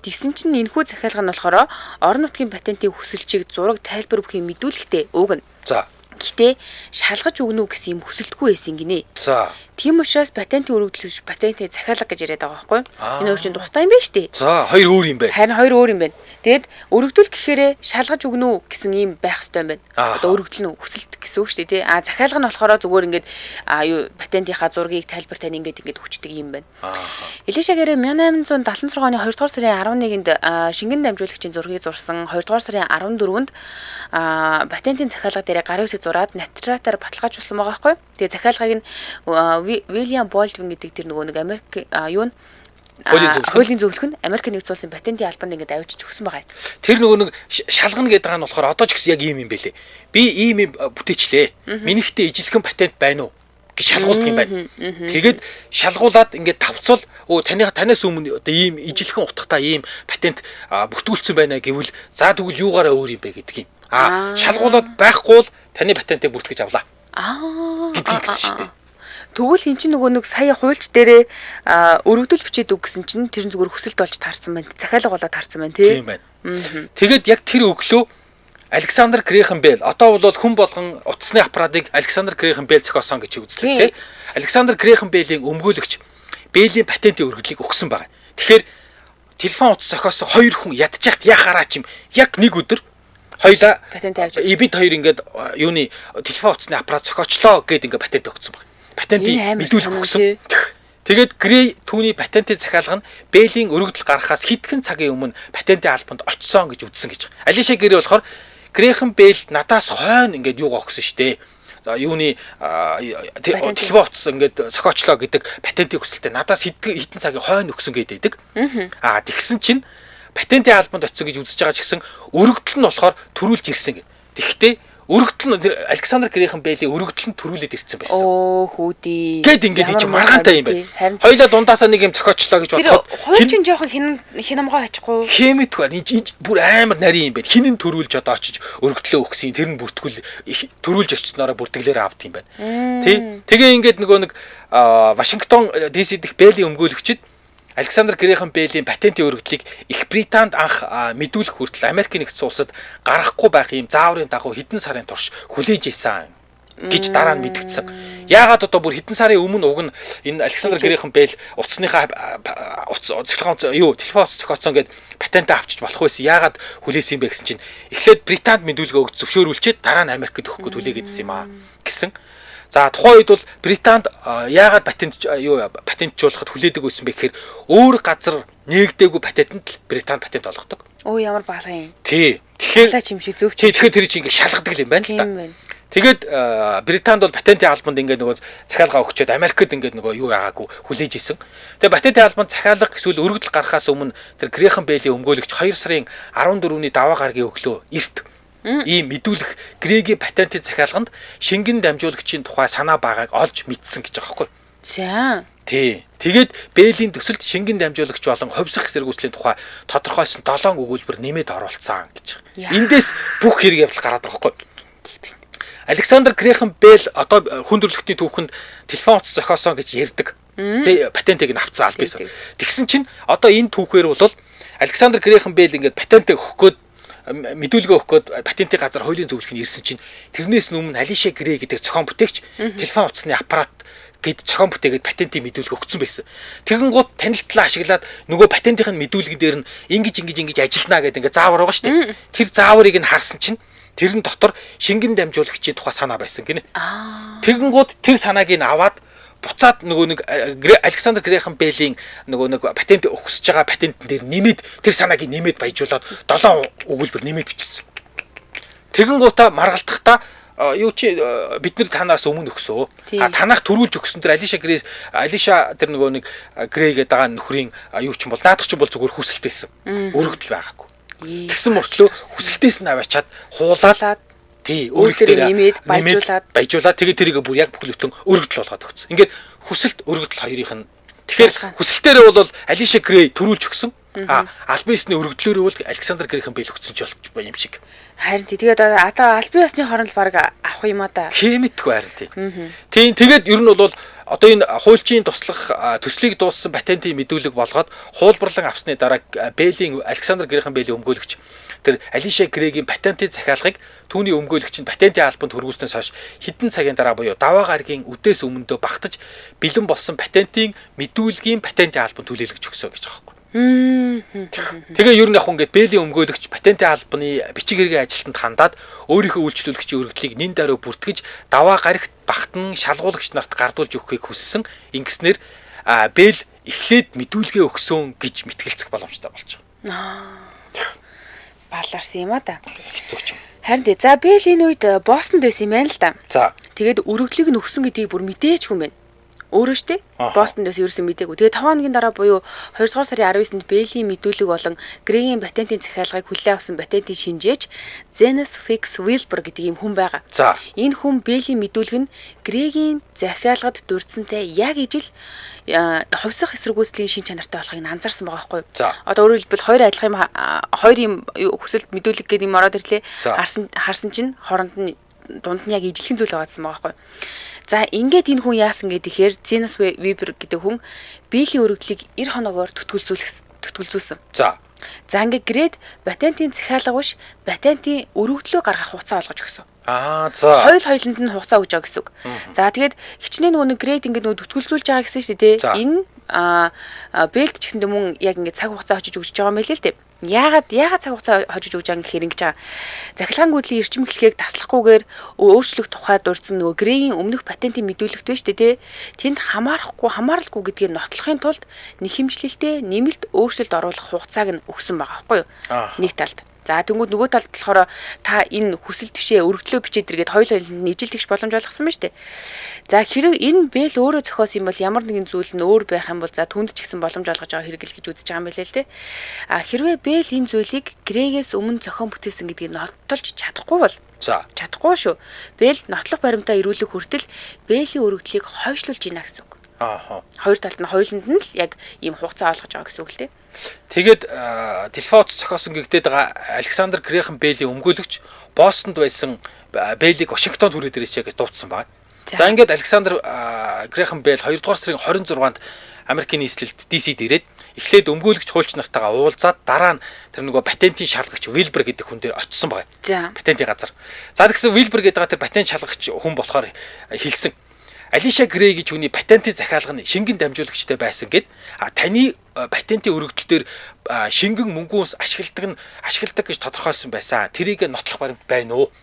A: Тэгсэн чинь энэхүү захиалга нь болохоор орон нутгийн патентын хүсэлчийг зураг тайлбар бүхий мэдүүлэхтэй уг нь.
B: За.
A: Гэтэ шалгаж өгнө үү гэсэн юм хүсэлтгүй байсан гинэ.
B: За.
A: Тийм учраас патентын өргөдөл биш патентын захиалга гэж яриад байгаа байхгүй юу? Энэ хоёр чинь тусдаа юм байна шүү дээ.
B: За, хоёр өөр юм байна.
A: Харин хоёр өөр юм байна. Тэгэд өргөдөл гэхээрээ шалгаж өгнө үү гэсэн юм байх хэрэгтэй юм байна. Одоо өргөдөл нь хүсэлт гэсэн үг шүү дээ, тий. А захиалга нь болохоор зүгээр ингээд юу патентынхаа зургийг тайлбар тань ингээд хүчдэг юм байна. Элиша Грей 1876 оны 2 дугаар сарын 11-нд шингэн дамжуулагчийн зургийг зурсан. 2 дугаар сарын 14-нд патентын захиалга дээр гарын үсэг зураад нотариатаар баталгаажуулсан байгаа байхгүй юу? Тэгээ захиалгыг нь Уильям Болдвин гэдэг тэр нөгөө нэг Америк юу н хуулийн зөвлөх нь Америк нэгдсэн улсын патентын албанд ингээд авчиж өгсөн байгаа юм.
B: Тэр нөгөө нэг шалгана гэдэг нь болохоор одоо ч гэсэн яг ийм юм бэлээ. Би ийм юм бүтээчлээ. Минийхтэй ижилхэн патент байна уу гэж шалгуулдаг юм байна. Тэгээд шалгуулад ингээд тавцвал өө танаас өмнө одоо ийм ижилхэн утгатай ийм патент бүртгүүлсэн байна гэвэл за тэгвэл юугаараа өөр юм бэ гэдэг юм. А шалгуулад байхгүй бол таны патентыг бүртгэж авлаа. Гэдгийг гэсэн шүү дээ.
A: Тэгвэл эн чинь нөгөө нэг сая хуульч дээрээ өргөдөл бичээд үг гэсэн чинь тэр нь зүгээр хүсэлт болж таарсан байна. Захиалга болоод таарсан байна тий.
B: Тийм байна. Тэгээд яг тэр өглөө Александр Грэхэм Белл одоо бол хүн болгон утасны аппаратыг Александр Грэхэм Белл зохиосон гэж үзлээ, тий. Александр Грэхэм Беллийн өмгөөлөгч Беллийн патентын өргөдлийг өгсөн байгаа. Тэгэхээр телефон утас зохиосон хоёр хүн ядчихт яхаараа чим яг нэг өдөр хоёлаа
A: патент авч
B: бид хоёр ингээд юуны телефон утасны аппарат зохиочлоо гэд ингээд патент өгсөн байна. Патентын мэдүүлэг өгсөн. Тэгээд Грей түүний патентын захиалга нь Беллийн өргөдөл гаргахаас хэдхэн цагийн өмнө патентын албанд очсон гэж үзсэн гэж. Алиша Грей болохоор Грэхэм Белл надаас хойно ингээд юугаа өгсөн штэ. За юуны телефон утас ингээд зохиочлоо гэдэг патентын хүсэлтэд надаас хэдэн цагийн хойно өгсөн гэдэг. Аа тэгсэн чинь патентын албанд очсон гэж үзэж байгаа ч гэсэн өргөдөл нь болохоор төрүүлж ирсэн гэд. Тэгэхдээ өргөдөл нь Александр Грэхэм Беллийн өргөдөл нь төрүүлээд ирсэн байсан.
A: Оо хүүдий.
B: Гэт ингээд чи маргаантай юм байна. Хоёлаа дундаасаа нэг юм зохиочлоо гэж бодоход
A: хууль чинь жоохон хинамгой очихгүй.
B: Хэмэтгүй. Бүр амар нарийн юм байна. Хинэн төрүүлж одоо очиж өргөдлөө өгсөн. Тэр нь бүртгэл төрүүлж очсноороо бүртгэлээр авд юм байна. Тий. Тэгээ ингээд нөгөө нэг Вашингтон DC дэх Беллийн өмгөөлөгчд Александр Грэхэм Беллийн патентын өргөдлийг Их Британд анх мэдүүлэх хүртэл Америкийн нэгдсэн улсад гаргахгүй байх ийм зааврын дагуу хэдэн сарын турш хүлээж исэн гэж дараа нь мэдгдсэн. Яагаад одоо бүр хэдэн сарын өмнө уг нь энэ Александр Грэхэм Белл утасныхаа цахилгаан юу телефон утас зохиоцсон гэд патентаа авчиж болох байсан. Яагаад хүлээсэн юм бэ гэсэн чинь эхлээд Британд мэдүүлгээ өгч зөвшөөрүүлчихэд дараа нь Америкт өгөх гээд хүлээгээдсэн юм аа гэсэн. За тухайн үед бол Британд яагаад патентжуулахад хүлээдэг байсан бэ гэхээр өөр газар нээгдээгүй патентэнд л Британд патент олгодог.
A: Өө ямар баалга юм.
B: Тий. Тэгэхээр
A: юм шиг зөвч.
B: Тий, тэгэхээр тэр чинь ингэ шалгадаг юм байна л да. Тэгээд Британд бол патентын албанд ингээд нөгөө захиалга өгчөөд Америкт ингээд нөгөө юу яагаагүй хүлээж исэн. Тэгээд патентын албанд захиалга эсвэл өргөдөл гаргахаас өмнө тэр Грэхэм Беллийн өмгөөлөгч 2 сарын 14-ний даваа гарагийн өглөө эрт ийм мэдүүлэх Грегийн патентын захиалганд шингэн дамжуулагчийн тухай санаа байгааг олж мэдсэн гэж байгаа байхгүй.
A: За.
B: Тий. Тэгээд Беллийн төсөлд шингэн дамжуулагч болон хувьсах эсэргүүцлийн тухай тодорхойлсон 7 өгүүлбэр нэмээд оруулсан гэж. Эндээс бүх хэрэг явдал гараад байгаа байхгүй. Александр Грэхэм Белл одоо хүн төрөлхтний түүхэнд телефон утас зохиосон гэж ярьдаг. Тий, патентыг нь авцсан аль биесээ. Тэгсэн чинь одоо энэ түүхээр бол Александр Грэхэм Белл ингээд патентыг өгөх гээд мэдүүлгээ өгөх гээд патентын газар хуулийн зөвлөх нь ирсэн чинь тэрнээс өмнө Алиша Грей гэдэг зохион бүтээгч телефон утасны аппарат гэд зохион бүтээгээд патентын мэдүүлэг өгсөн байсан. Тэгэн гут танилтлаа ашиглаад нөгөө патентын мэдүүлгэн дээр нь ингэж ингэж ингэж ажиллана гэдэг ингээ заавар байгаа шүү дээ. Тэр зааврыг нь харсан чинь тэрэн дотор шингэн дамжуулагчийн тухай санаа байсан гинэ. Тэгэн гут тэр санааг нь аваад буцаад нөгөө нэг Александр Грэхэм Беллийн нөгөө нэг патент өгсөж байгаа патентн дээр нэмээд тэр санааг нэмээд баяжуулаад 7 өгүүлбэр нэмээд бичсэн. Тэгэн гутаа маргалдахдаа юу чи бид нар танараас өмнө өгсөө. А танах төрүүлж өгсөн тэр Алиша Грей Алиша тэр нөгөө нэг Грей гэдэг байгаа нөхрийн юу ч юм бол наадах ч бол зүгээр хүсэлт байсан. Өргөдөл байгаагүй. Тэгсэн мөртлөө хүсэлтээс нь аваачаад хуулаад тий
A: өөрөөр нэмээд
B: баяжуулаад тэгээд тэрийг бүр яг бүхэл бүтэн өргөдөл болгоод өгсөн. Ингээд хүсэлт өргөдөл хоёрын нь тэгэхээр хүсэлтээрээ бол Алиша Грей төрүүлж өгсөн. А албан ёсны өргөдлөөрөө бол Александр Грэхэм Белл өгсөн ч болж юм шиг.
A: Харин тий тэгээд одоо албан ёсны хооронд баг авах юм а да.
B: Хэмэтгүй харин тий. Тийм тэгээд ер нь бол одоо энэ хуульчийн туслах төслийг дууссан патентын мэдүүлэг болгоод хуулбарлан авсны дараа Беллийн Александр Грэхэм Беллийн өмгөөлөгч тэр Алиша Грегийн патентын захиалгыг түүний өмгөөлөгч нь патентын албанд хүргүүлснээс хойш хэдэн цагийн дараа буюу даваа гарагийн үдээс өмнөдөө багтаж бэлэн болсон патентын мэдүүлгийн патентын албанд түлээлгэж өгсөн гэж байгаа байхгүй. Тэгээ ер нь яг ингээд Беллийн өмгөөлөгч патентын албаны бичиг хэргийн ажилтнанд хандаад өөрийнхөө үйлчлүүлэгчийн өргөдлийг нин даруй бүртгэж даваа гарагт багтан шалгуулагч нарт гардуулж өгөхийг хүссэн. Ингэснээр Белл эхлээд мэдүүлгээ өгсөн гэж мэтгэлцэх боломжтой болж
A: байгаа. Баларсан юм а да.
B: Хэцүү ч юм.
A: Харин тий. За Белл энэ үед Бостонд байсан юм байна л да.
B: За.
A: Тэгээд өргөдлийг нь өгсөн гэдгийг бүр мэдээч хүн байна. Өөрөө штэ Бостонд байсан ерөөсөн мдээгүй. Тэгээ 5 хоногийн дараа буюу 2 дугаар сарын 19-нд Беллийн мэдүүлэг болон Грегийн патентын захиалгыг хүлээн авсан патентын шинжээч Zenas Fix Wilbur гэдэг ийм хүн байгаа.
B: За.
A: Энэ хүн Беллийн мэдүүлэг нь Грегийн захиалгад дурдсантай яг ижил хувьсах эсэргүүцлийн шин чанартай болохыг нь анзаарсан байгаа байхгүй юу? Одоо өөрөөр хэлбэл хоёр адилхан юм хоёр юм хүсэлт мэдүүлэг гэдэг юм ороод ирлээ. Харсан чинь хооронд нь дунд нь яг ижилхэн зүйл байгаадсан байгаа байхгүй юу? За ингээд энэ хүн яасан гэхээр Zenas Weber гэдэг хүн Беллийн өргөдлийг 90 хоногоор түтгэлзүүлсэн.
B: За.
A: За ингээд Грейд патентын захиалга биш, патентын өргөдлөө гаргах хугацаа олгож өгсөн.
B: Аа за.
A: Хоёул хоёуланд нь хугацаа өгж байгаа гэсэн үг. За тэгээд хичнээн нөгөө нэг Грейд ингээд нөгөө түтгэлзүүлж байгаа гэсэн шүү дээ, тэ. Энэ Бэлд ч гэсэндээ мөн яг ингээд цаг хугацаа очиж өгч байгаа юм байл л дээ. Яагаад цаг хугацаа хожиж өгч байгаа гэхээр ингэж байгаа. Захиргаан гүйдлийн эрчим эхлэхийг таслахгүйгээр өөрчлөх тухай дурдсан нөгөө Грейгийн өмнөх патентын мэдүүлэгт байна шүү дээ, тэ. Тэнд хамаарахгүй хамааралгүй гэдгийг нотлохын тулд нэхэмжлэлтэй нэмэлт өөрчлөлт оруулах хугацааг нь өгсөн байгаа байхгүй юу? Нэг талд. За тэнгууд нөгөө талд болохоор та энэ хүсэл төвшөө өргөдлөө бичээд иргээд хоёул хоёуланд нь ижилтгэж боломж олгосон байна шүү дээ. За хэрэг энэ Бэл өөрөө зохиосон юм бол ямар нэгэн зүйл нь өөр байх юм бол за түнд ч гэсэн боломж олгож байгаа хэрэг л гэж үзэж байгаа юм билээ л дээ. А хэрвээ Бэл энэ зүйлийг Грегээс өмнө зохион бүтээсэн гэдгийг нотолж чадахгүй бол
B: За.
A: Чадахгүй шүү. Бэл нотлох баримтаа ирүүлэх хүртэл Бэлийн өргөдлийг хойшлуулж гинэ гэсэн үг.
B: Ааха.
A: Хоёр талд нь хоёуланд нь л яг ийм хугацаа олгож байгаа гэсэн үг л дээ.
B: Тэгээд телефон утас зохиосон гэгдээд байгаа Александр Грэхэм Бэлийн өмгөөлөгч Бостонд байсан Бэлийг Вашингтонд хүрээд ирээч гэж дуудсан байна. За ингээд Александр Грэхэм Бэл 2 дугаар сарын 26-нд Америкийн нийслэлд DC-д ирээд эхлээд өмгөөлөгч хуульч нартайгаа уулзаад дараа нь тэр нөгөө патентын шалгагч Вилбер гэдэг хүн дээр очисон байгаа. Патентын газар. За тэгсэн Вилбер гэдэг байгаа тэр патент шалгагч хүн болохоор хэлсэн. Алиша Грей гэж хүний патентын захиалга нь шингэн дамжуулагчтай байсан гэд а таны патентын өргөдөл дээр шингэн мөнгөн ус ашигладаг нь ашигладаг гэж тодорхойлсон байсан. Тэрийг нотлох баримт байна уу?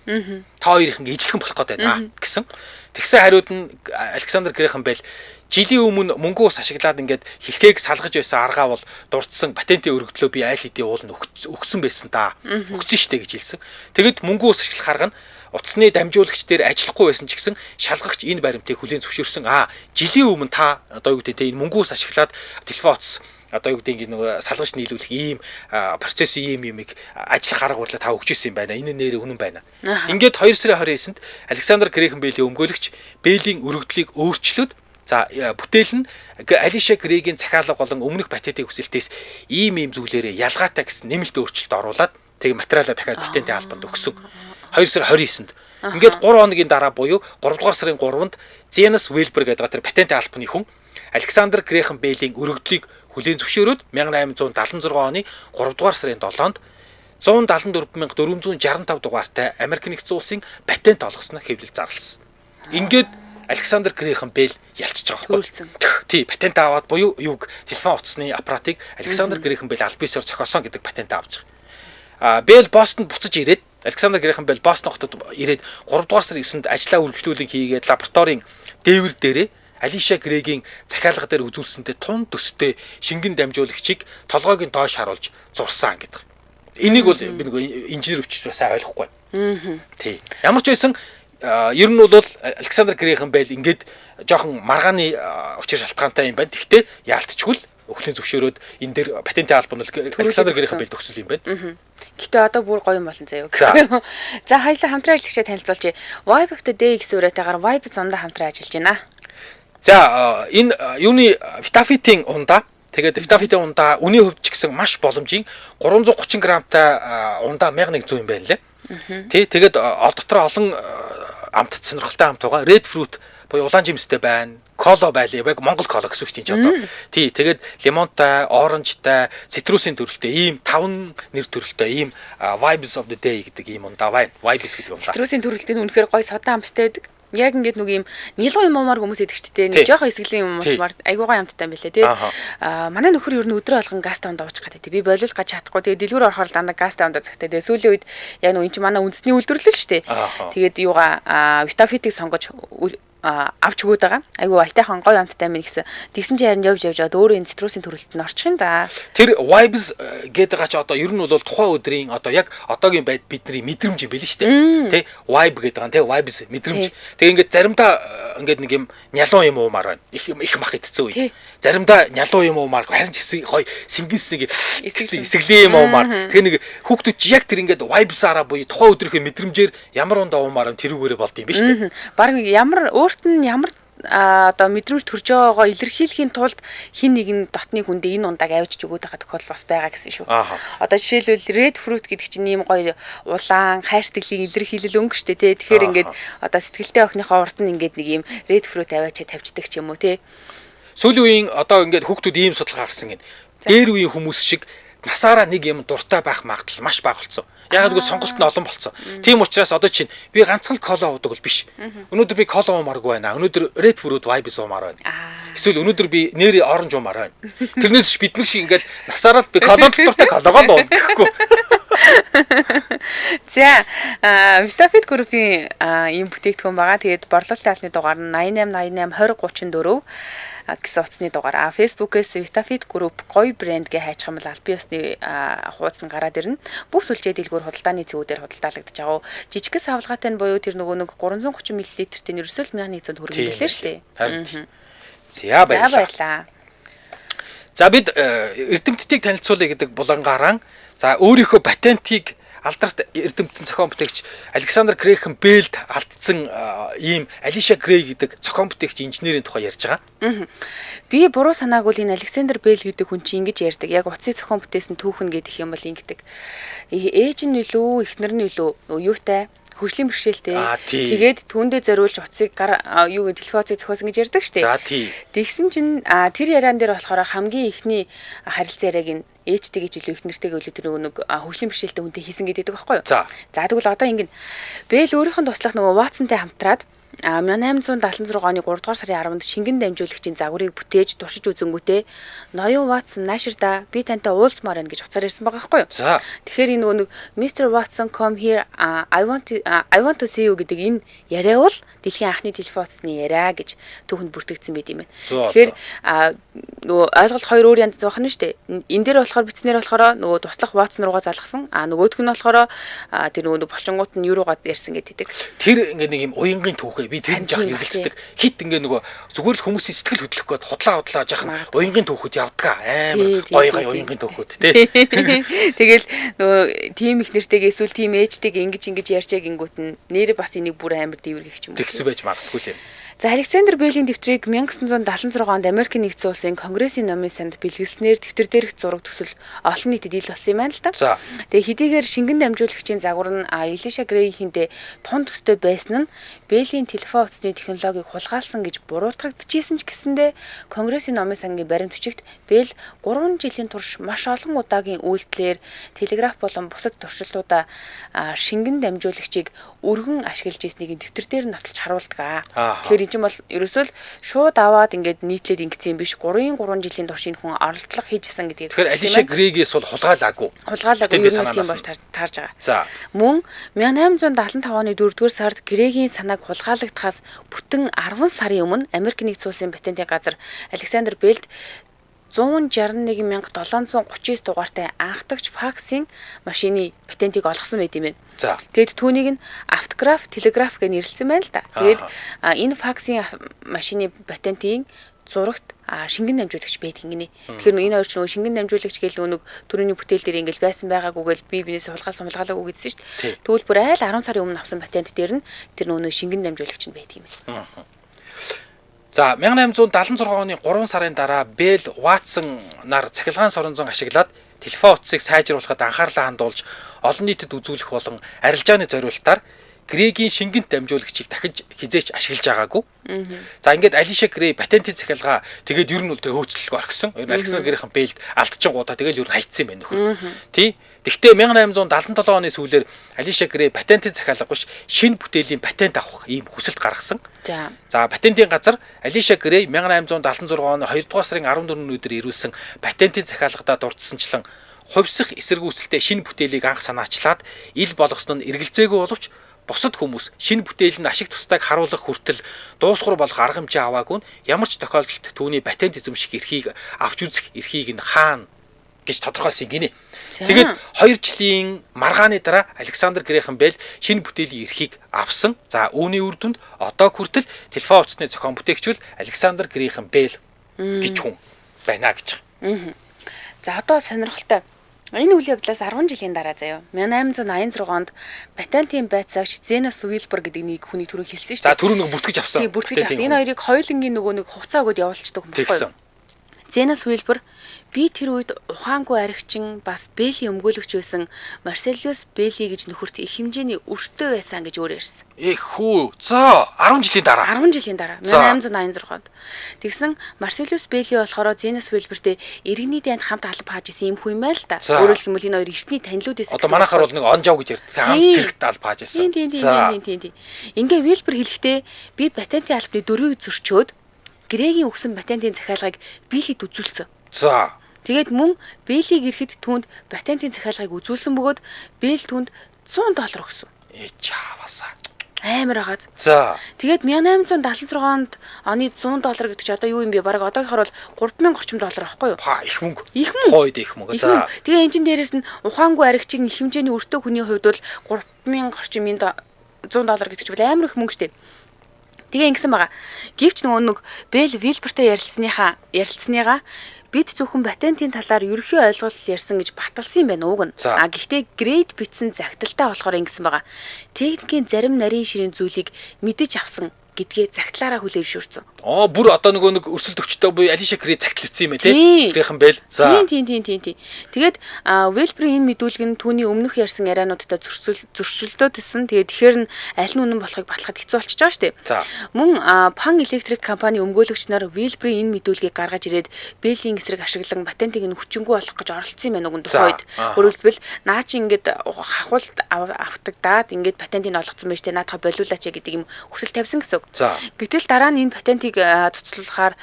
B: Та хоёрын ижилхэн болох гээд байна гэсэн. Тэгсэн хариуд нь Александр Грэхэм Бэл жилийн өмнө мөнгөн ус ашиглаад ингээд хэлхээг салгаж байсан аргаа бол дурдсан патентын өргөдлөө би аль хэдийн уул нь өгсөн байсан да. Өгсөн штэ гэж хэлсэн. Тэгэд мөнгөн ус ашиглах арга нь утасны дамжуулагч дээр ажиллахгүй байсан ч гэсэн шалгагч энэ баримтыг хүлээн зөвшөөрсөн. А жилийн өмнө та одоо юу гэдэг те энэ мөнгөн ус ашиглаад телефон утас одоо юу гэдэг нөгөө салгаж нийлүүлэх ийм процесс ийм юмыг ажиллах арга барилаа та өгч ирсэн юм байна. Энэ нэрээ үнэн байна. Ингээд 2 сарын 29-нд Александр Грэхэм Бэлийн өмгөөлөгч Бэлийн өргөдлийг өөрчлөөд за бүтээл нь Алиша Грэгийн захиалга болон өмнөх патентын хүсэлтээс ийм ийм зүйлээрээ ялгаатай гэсэн нэмэлт өөрчлөлт оруулаад тэг материалаа дахиад патентын албанд өгсөн. 2 сар 29-нд. Ингээд 3 хоногийн дараа буюу 3 дугаар сарын 3-нд Зенес Вилбер гэдэг тэр патентын албаны хүн Александр Грэхэм Бэлийн өргөдлийг хүлээн зөвшөөрөөд 1876 оны 3 дугаар сарын 7-нд 174,465 дугаартай Америк нэгдсэн улсын патент олгосноо хэвлэл зарласан. Ингээд Александр Грэхэм Бэл ялцж байгаа байхгүй. Тий, патент аваад буюу юуг телефон утасны аппаратыг Александр Грэхэм Бэл аль биесээр зохиосон гэдэг патент авч байгаа. А Бэл Бостонд буцаж ирээд Александр Грэхэм Бэл Бостон хотод ирээд 3 дугаар сарын 9-нд ажлаа үргэлжлүүлэн хийгээд лабораторийн дээвэр дээрээ Алиша Грэгийн захиалга дээр үзүүлсэнтэй тун төстэй шингэн дамжуулагчийг толгойг нь доош харуулж зурсан гэдэг. Энийг бол би нэг инженер өвчтөр сайн ойлгохгүй. Тий. Ямар ч байсан ер нь бол Александр Грэхэм Бэл ингээд жоохон маргааны учир шалтгаантай юм байна. Тэгэхдээ яалтчгүй л өхлийн зөвшөөрөөд энэ дээр патентын албан бол Александр Грэхэм Бэл төгсөл юм байна.
A: Гэтэ одоо бүр гоё юм болсон заяа. За хоёлаа хамтран ажиллагчаа танилцуулъя. Vibe of the Day гэсэн үрэтэйгээр Vibe зундаа хамтран ажиллаж байна.
B: За энэ юуны Vitafit-ийн ундаа. Тэгээд Vitafit-ийн ундаа үнийн хувьд ч гэсэн маш боломжийн 330 грамтай ундаа 1100 юм байна лээ. Тий, тэгээд дотор олон амт сонирхолтой амт байгаа. Red fruit буюу улаан жимстэй байна. Кола байлаа. Яг Монгол кола гэсэн үг чинь ч одоо. Тий, тэгээд лимонтой, оранжтай, цитрусын төрөлтэй ийм таван нэр төрөлтэй ийм Vibes of the Day гэдэг ийм ундаа байна. Vibes гэдэг ундаа.
A: Цитрусын төрөлтэй нь үнэхээр гоё содон амттай байдаг. Яг ингээд нэг юм нялган юм уумаар хүмүүс идэх ч тийм нэг жоохон эсгэлийн юм уучмаар айгуугаа амттай юм билээ тий. Аа манай нөхөр ер нь өдрөө болгон газтай ундаа уучих гэдэг. Би болиулах гэж чадахгүй. Тэгээд дэлгүүр орохоор дандаа газтай ундаа цагтай. Тэгээд сүүлийн үед яг нэг эн чинь манай үндэсний үйлдвэрлэл шүү дээ. Тэгээд юугаа Vitafit-ийг сонгож авч өгөөд байгаа. Айгуу айтайхан гоё амттай юм гэсэн. Тэгсэн чинь харин явж явж аваад өөрөө энэ цитрусын төрөлтөнд нь орчих юм да.
B: Тэр vibes гэдэг байгаа чи одоо ер нь бол тухайн өдрийн одоо яг одоогийн байд бидний мэдрэмж юм билээ шүү дээ. Тэ vibe гэдэг байгаа тэ vibes мэдрэмж. Тэгээ ингээд заримдаа ингээд нэг юм нялуун юм уумаар байна. Их их мах идсэн үед. Заримдаа нялуун юм уумаар харин ч гэсэн гоё сэнгэнс нэг эсгэлийн юм уумаар. Тэгээ нэг хүүхдүүд чи яг тэр ингээд vibes-аараа буюу тухайн өдрийнхөө мэдрэмжээр ямар ундаа уумаар тэрүүгээрээ болд юм биш үү?
A: Бараг ямар өөрт нь ямар одоо мэдрэмж төрж байгаагаа илэрхийлэхийн тулд хин нэгэн дотны хүндээ энэ ундааг авчиж өгөөд байгаа тохиолдол бас байгаа гэсэн шүү. Одоо жишээлбэл red fruit гэдэг чинь ийм гоё улаан хайр сэтгэлийн илэрхийлэл өнгө штэ тий. Тэгэхээр ингээд одоо сэтгэлтэй охиныхоо урд нь ингээд нэг ийм red fruit аваачаа тавьчихдаг ч юм уу тий.
B: Сүүлийн үеийн одоо ингээд хүүхдүүд ийм судалгаа гаргасан гин. Дээр үеийн хүмүүс шиг насаараа нэг юм дуртай байх магадлал маш бага болсон. Яг гэвэл сонголт нь олон болсон. Тийм учраас одоо чинь би ганцхан кола уудаг бол биш. Өнөөдөр би кола уумааргүй байна. Өнөөдөр Red Fruit Vibes уумаар байна. Эсвэл өнөөдөр би нэр оранж уумаар байна. Тэрнээс бид нар шиг ингээл насаараа л би колонд дуртай кологоо л ууна гэхгүй.
A: За, Vitafit Group-ийн ийм бүтээгдэхүүн байгаа. Тэгээд борлуулалтын албаны дугаар нь 88 88 20 34 гэсэн утасны дугаар. А Facebook-ээс Vitafit Group гоё брэнд гэж хайчих юм бол албан ёсны хуудас нь гараад ирнэ. Бүх сүлжээ дэлгүүр худалдааны цэгүүдээр худалдаалагдаж байгаа. Жижигхэн савлгаатай нь буюу тэр нөгөө нэг 330 мл-тэй нь ерөөсөө л 1100 төгрөг билээ шүү
B: дээ. За, баярлалаа. За, бид эрдэмтдийг танилцуулъя гэдэг булангаараа за өөрийнхөө патентыг алдарт эрдэмтэн зохион бүтээгч Александр Грэхэм Беллд алдсан ийм Алиша Грей гэдэг зохион бүтээгч инженерийн тухай ярьж байгаа.
A: Би буруу санаагүй энэ Александр Белл гэдэг хүн чинь ингэж ярьдаг. Яг утсын зохион бүтээсэн түүхэн гэдэг юм бол ингэдэг. Ээж нь илүү, эхнэр нь илүү юутай хөгжлийн бэрхшээлтэй. Тэгээд түүндээ зориулж утсыг гар юу гэ телефон утсыг зохиосон гэж ярьдаг штеп.
B: За тий.
A: Тэгсэн чинь тэр яриан дээр болохоор хамгийн ихний харилцан яриаг нь ээжтэйгээ ч илүү эхнэртэйгээ илүү тэр нэг хөгжлийн бэрхшээлтэй хүнтэй хийсэн гэдэг байхгүй юу?
B: За
A: тэгвэл одоо ингэн Бэл өөрийнх нь туслах нөгөө Ватсонтай хамтраад 1876 оны 3 дугаар сарын 10-нд шингэн дамжуулагчийн загварыг бүтээж туршиж үзэнгүүтээ ноён Ватсон нааширда би тантай уулзмаар байна гэж уцаар ирсэн байгаа байхгүй юу? Тэгэхээр энэ нөгөө нэг Mr Watson come here I want to see you гэдэг энэ яриа бол дэлхийн анхны телефон утасны яриа гэж түүхэнд бүртгэгдсэн байт юм байна. Тэгэхээр нөгөө ойлголт хоёр өөр янз байх нь шүү дээ. Энэ дээр болохоор бичснээр болохоор нөгөө туслах Watson руугаа залгасан. А нөгөөх нь болохоор тэр нөгөө булчингууд нь юу руугаа ярьсан гэдэг.
B: Тэр ингээ нэг юм уянгийн түүхээ би тэр нь жах эргэлздэг. Хит ингээ нөгөө зүгээр л хүмүүсийн сэтгэл хөдлөх гээд худлаа жахан уянгийн түүхүүд явдаг амар гоё гоё уянгийн түүхүүд тий.
A: Тэгэл нөгөө тим их нэртэйг эсвэл тим ээжтэйг ингэж ярьчаа гингүүт нь нэрээ бас энийг бүр амар дээвэргэх юм уу.
B: Тэгсэн байж магадгүй л юм.
A: За, Александр Беллийн дэвтрийг 1976 онд Америкийн нэгдсэн улсын Конгрессийн номын санд бэлгэлснээр дэвтэр дээрх зураг төсөл олон нийтэд ил болсон юм байна л да. Тэгээ хэдийгээр шингэн дамжуулагчийн загвар нь Элиша Грейхиндээ тун төстэй байсан нь Беллийн телефон утасны технологиг хулгайлсан гэж буруутгагдчихсэн ч гэсэндээ Конгрессийн номын сангийн баримт бичигт Белл 3 жилийн турш маш олон удаагийн үйлдэлээр телеграф болон бусад туршилтуудаа шингэн дамжуулагчийг өргөн ашиглаж ирснийг дэвтэр дээр нь нотолж харуулдаг. Тэгэхээр энэ бол ерөөсөө л шууд аваад ингээд нийтлээд ингэсэн юм биш. 3 жилийн турш энэ хүн оролдлого хийжсэн гэдгийг.
B: Тэгэхээр Алиша Грейгээс бол хулгайлаагүй.
A: Хулгайлаагүй юм тийм болж таарж байгаа.
B: За.
A: Мөн 1875 оны 4-р сард Грегийн санааг хулгайлагдахаас бүтэн 10 сарын өмнө Америк нэгдсэн улсын патентын газар Александр Беллд 161,739 дугаартай анхдагч факсийн машины патентыг олгосон байт юм байна. Тэгээд түүнийг нь автограф, телеграф гэж нэрлэсэн байна л да. Тэгээд энэ факсийн машины патентын зурагт шингэн дамжуулагч байдаг гинэ. Тэгэхээр энэ хоёр ч нөгөө шингэн дамжуулагч гэл нөгөө төрөний бүтээл дээр ингээл байсан байгаагүй гэл би бинээс хулгайлаагүй гэдсэн шүү дээ. Тэгвэл бүр айл 10 сарын өмнө авсан патент дээр нь тэр нөгөө шингэн дамжуулагч нь байдаг юм байна.
B: За 1876 оны 3 сарын дараа Белл Ватсон нар цахилгаан соронзон ашиглаад телефон утсыг сайжруулахад анхаарлаа хандуулж олон нийтэд үзүүлэх болон арилжааны зориултаар Грегийн шингэнт дамжуулагчийг дахиж хизээч ашиглаж байгаагүй. За ингээд Алиша Грей патентын захиалга тэгээд ер нь бол тэг хөөцөлтөг орхисон. Ер нь Александр Грейхэн Беллд алдчихгуудаа тэгэл ер нь хайцсан юм байна нөхөр. Тий. Тэгвэл 1877 оны сүүлээр Алиша Грей патентын захиалга биш шинэ бүтээлийн патент авах ийм хүсэлт гаргасан. За патентын газар Алиша Грей 1876 оны 2 дугаар сарын 14-ний өдөр ирүүлсэн патентын захиалгадаа дурдсанчлан хувьсах эсэргүүцэлтэй шинэ бүтээлийг анх санаачлаад ил болгосон нь эргэлзээгүй боловч бусад хүмүүс шинэ бүтээл нь ашиг тусдайг харуулах хүртэл дуусгар болох арга хэмжээ аваагүй нь ямар ч тохиолдолд түүний патент эзэмших эрхийг авч үзэх эрхийг нь хаана гэж тодорхойлсон гинэ. Тэгээд 2 жилийн маргааны дараа Александр Грэхэм Белл шинэ бүтээлийн эрхийг авсан. За үүний үр дүнд одоо хүртэл телефон утасны зохион бүтээгч бол Александр Грэхэм Белл гэж хүн байна гэж.
A: За одоо сонирхолтой. Энэ үйл явдлаас 10 жилийн дараа заяа 1886 онд патентын байцаагч Зенас Уилбер гэдэг нэг хүний түрүү хэлсэн шүү
B: дээ. За түрүү нэг бүртгэж авсан.
A: Тийм бүртгэж авсан. Энэ хоёрыг хоёулангийн нөгөө нэг хугацаа өгөөд явуулчихдаг юм баггүй юу? Зенас Уилбер би тэр үед ухаангүй архичин бас Бэлийн өмгөөлөгч байсан Марселиус Бэли гэж нөхөрт их хэмжээний өртөө байсан гэж өөр ярьсан.
B: Эх хүү. За 10 жилийн дараа.
A: 10 жилийн дараа 1886 онд. Тэгсэн Марселиус Бэли болохоор Зенас Уилбертэй иргэний дайнд хамт алба хааж исэн юм хүн юм байл та. Өөрөөр хэлбэл энэ хоёр эртний танилуд байсан.
B: Одоо манайхаар бол нэг онжав гэж ярьдаг. Хамт цэрэгт алба хааж исэн.
A: Тийм. Ингээ Уилбер хэлэхдээ би патентын албаны дөрвийг зөрчөөд Грегийн өгсөн патентын захиалгыг Билид үзүүлсэн.
B: За.
A: Тэгээд мөн Бэлийг ирэхэд түүнд патентын захиалгыг үзүүлсэн бөгөөд Бэл түүнд $100 өгсөн.
B: Чаавасаа.
A: Амар байгааз.
B: За.
A: Тэгээд 1876 онд оны $100 гэдэг чи одоо юу юм бэ? Бараг одоогийнхоор бол 3000 орчим доллар байхгүй юу?
B: Па их мөнгө.
A: Их мөнгө.
B: Хойд их мөнгө. За.
A: Тэгээ энэ чин дээрэс нь ухаангүй архичин их хэмжээний өртөө хүний хувьд бол 3000 орчим $100 гэдэг чи бол амар их мөнгө штэ. Тэгээ ингэсэн байгаа. Гэвч нөгөө нэг Бэл Вилбертэй ярилцсаныгаа бид зөвхөн патентын талаар ерөнхий ойлголт ярьсан гэж баталсан юм байна уг нь. А гэхдээ Грейт бичсэн загталтай болохоор ингэсэн байгаа. Техникийн зарим нарийн ширийн зүйлийг мэдэж авсан гэдгээ загтлаараа хүлээн зөвшөөрсөн.
B: Аа бүр одоо нөгөө нэг өрсөлдөгчтэй буюу Алиша Грей загтлавсан юм байна тий. Грейхэн Бэл. За.
A: Тийм. Тэгээд Вилберийн энэ мэдүүлэг нь түүний өмнөх ярьсан яриануудтай зөрчилдөөдсөн. Тэгээд тэгэхээр нь аль нь үнэн болохыг батлахад хэцүү болчихж байгаа шүү дээ. Мөн Pan Electric компани өмгөөлөгч нар Вилберийн энэ мэдүүлгийг гаргаж ирээд Бэлийн эсрэг ашиглан патентыг нь хүчингү болох гэж оролцсон юм байна уг нь тухайн үед. Өөрөөр хэлбэл наа чи ингээд хахуулт автагдаад ингээд патентыг олгоцсон байж тээ наадхаа болиулаач гэдэг юм хүсэл тавьсан гэсэн үг. Гэтэл дараа нь энэ патентыг цуцлуулахаар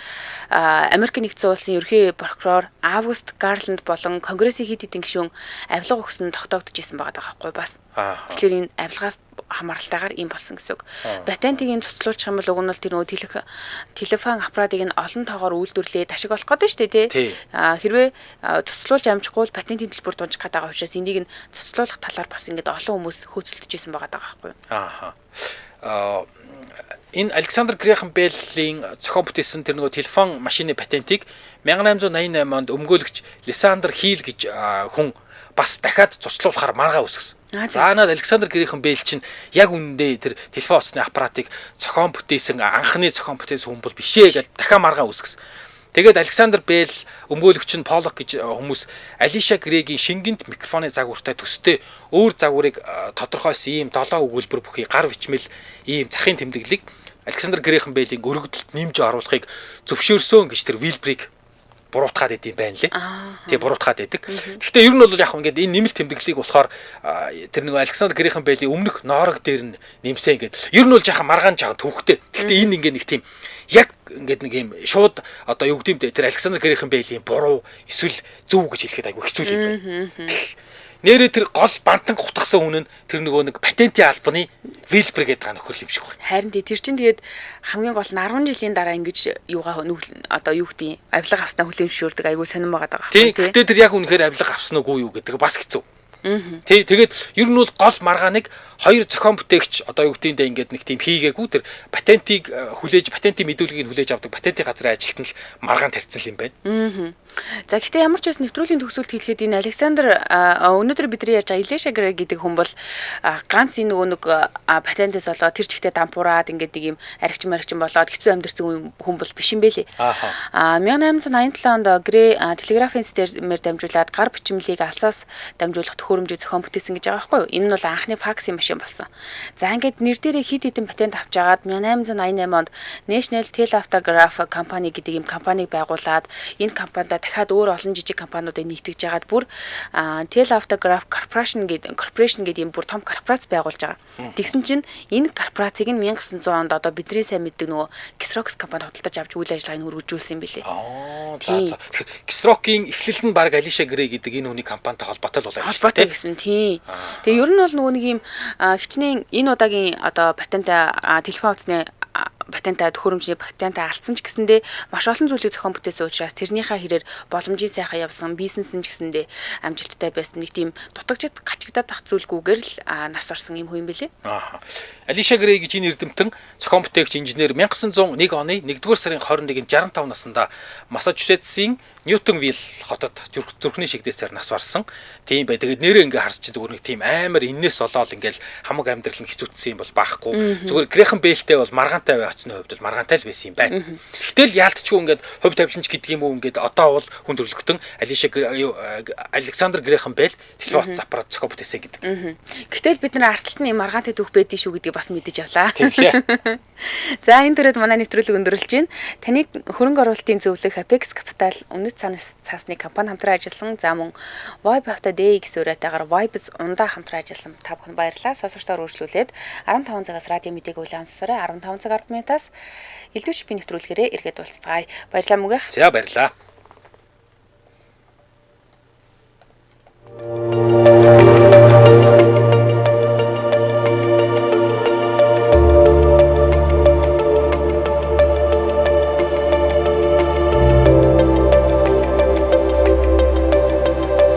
A: Америк нэгдсэн улсын ерөнхий прокурор Август Гарланд болон Конгрессийн хэд хэдэн гишүүн авилга өгсөн тогтоогдож исэн байгаа байхгүй бас. Тэгэхээр энэ авилгаас хамааралтайгаар ийм болсон гэсэн үг. Патентыг энэ цуцлуулчих юм бол уг нь бол тэр нөгөө телефон аппаратыг нь олон тоогоор үйлдвэрлээд ашиг болох гэдэг шүү дээ тий. Хэрвээ цуцлуулж амжихгүй бол патентын төлбөр дунжих гэдэг байгаа учраас энийг нь цуцлуулах талаар бас ингээд олон хүмүүс хөөцөлдөж исэн байгаа даа байхгүй
B: юу. Энэ Александр Грэхэм Беллийн зохион бүтээсэн тэр нөгөө телефон машины патентыг 1888 онд өмгөөлөгч Лисандр Хил гэж хүн бас дахиад цуцлуулахаар маргаа үүсгэсэн. За наад Александр Грэхэм Белл чинь яг үнэндээ тэр телефон утасны аппаратыг зохион бүтээсэн анхны зохион бүтээсэн хүн бол биш ээ гэдээ дахиад маргаа үүсгэсэн. Тэгээд Александр Белл өмгөөлөгч нь Полок гэж хүмүүс Алиша Грегийн шингэнт микрофоны загвартай төстэй өөр загварыг тодорхойлсон ийм 7 өгүүлбэр бүхий гар бичмэл ийм захын тэмдэглэлийг Александр Грэхэм Беллийн өргөдөлд нэмж оруулахыг зөвшөөрсөн гэж тэр Вилбрийг буруутгаад идэм байна лээ. Тэгээ буруутгаад идэг. Гэхдээ ер нь бол яг ингээд энэ нэмэлт тэмдэглэлийг болохоор тэр нэг Александр Грэхэм Беллийн өмнөх ноорог дээр нь нэмсэн ингээд. Ер нь бол жаахан маргаан жаахан төвхтэй. Гэхдээ энэ ингээд нэг тийм яг ингээд нэг юм шууд одоо юу гэдэм бэ тэр Александр Грэхэм Беллийн буруу эсвэл зөв гэж хэлэхэд айгүй хэцүү юм байна. Нэрээ тэр гол бантан гутгасан хүн нь тэр нөгөө нэг патентын албаны Вилбер гэдэг нөхөр юм шиг байна.
A: Харин тэр чинь тэгээд хамгийн гол нь 10 жилийн дараа ингэж юугаа одоо юу гэдэг авилга авснаа хүлээн зөвшөөрдөг айгүй сонирн байгаа даа.
B: Тийм. Гэтэ тэр яг үнэхээр авилга авсан уугүй юу гэдэг бас хэцүү. Тий, тэгээд ер нь бол гол маргааныг хоёр зохион бүтээгч одоо юу гэдгийг ингээд нэг тийм хийгээгүй тэр патентыг хүлээж патентын мэдүүлгийг хүлээж авдаг патентын газрын ажилтан л маргаан тарьсан юм байна.
A: За гэхдээ ямар ч байсан нэвтрүүлгийн төгсгөлд хэлэхэд энэ Александр өнөөдөр бидний ярьж байгаа Элиша Грей гэдэг хүн бол ганц энэ нөгөө нэг патентээс болоод тэр чигтээ дампуураад ингээд нэг юм архичин мархичин болоод хэцүү амьдэрсэн хүн бол биш юм бэлээ. 1887 онд Грей телеграфын системээр дамжуулаад гар бичмлийг алсаас дамжуулах төхөөрөмжийг зохион бүтээсэн гэж байгаа байхгүй юу? Энэ нь бол анхны факсын машин болсон. За ингээд нэр дээрээ хэд хэдэн патент авч агаад 1888 онд National Teleautograph Company гэдэг юм компанийг байгуулад энэ компанида дахиад өөр олон жижиг компаниудыг нэгтгэж жагаад бүр Teleautograph Corporation гэдэг юм бүр том корпорац байгуулж байгаа. Тэгсэн чинь энэ корпорацийг нь 1900 онд одоо бидний сайн мэддэг нөгөө Xerox компани худалдаж авч үйл ажиллагааг хөргөжүүлсэн юм билээ.
B: За. Тэгэхээр Xerox-ийн эхлэл нь баг Алиша Грей гэдэг энэ хүний компанитай холбоотой л болоо.
A: Холбоотой гэсэн тийм. Тэгээ ер нь бол нөгөө нэг юм хичнээн энэ удаагийн одоо патентаа телефон утасны патентаа төхөөрөмжний патентаа алдсан ч гэсэндээ маш олон зүйлийг зохион бүтээсэн учраас тэрнийхээ хэрээр боломжийн сайхан явсан, бизнес нь ч гэсэндээ амжилттай байсан. Нэг тийм дутагчид гачигдаад ах зүйлгүйгээр л нас орсон юм хүн юм бэлээ.
B: Алиша Грей гэж энэ эрдэмтэн зохион бүтээгч инженер 1901 оны 1-р сарын 21-нд 65 наснда Массачусетсийн Ньютонвилл хотод зүрхний шигдээсээр нас барсан. Тийм бай. Тэгээд нэрээ ингээ харс чи зүгээр нэг тийм амар иннээс болоод ингээл хамаг амьдрал нь хэцүүтсэн юм бол байхгүй. Зүгээр Грэхэм Беллтэй бол маргаантай утасны хувьд бол маргаантай л байсан юм байна. Тэгтэл яалтчгүй ингээд хувь тавиланч гэдэг юм уу, ингээд одоо бол хүн төрөлхтөн Алиша Александр Грэхэм Белл телефон утас аппарат зохион бүтээсэн гэдэг.
A: Гэтэл бид нар ард талд нь юм маргаантай түүх байдгийг шүү гэдгийг бас мэдэж авлаа.
B: Тийм лээ.
A: За, энэ төрөд манай нэвтрүүлэг өндөрлөж байна. Таны хөрөнгө оруулалтын зөвлөх Apex Capital үнэт цаасны компани хамтран ажилласан. За, мөн Vibe Auto DX уриатайгаар Vibes ундаа хамтран ажилласан. Та бүхэн баярлалаа. Сонсогчдоор үргэлжлүүлээд 15 цагаас радио мэдээг хүлээн сонсоорой. 15 цаг 10 минутаас элдвч би нэвтрүүлгээрээ эргээд уулзцгаая. Баярлалаа, Мөгөөх.
B: За, баярлалаа.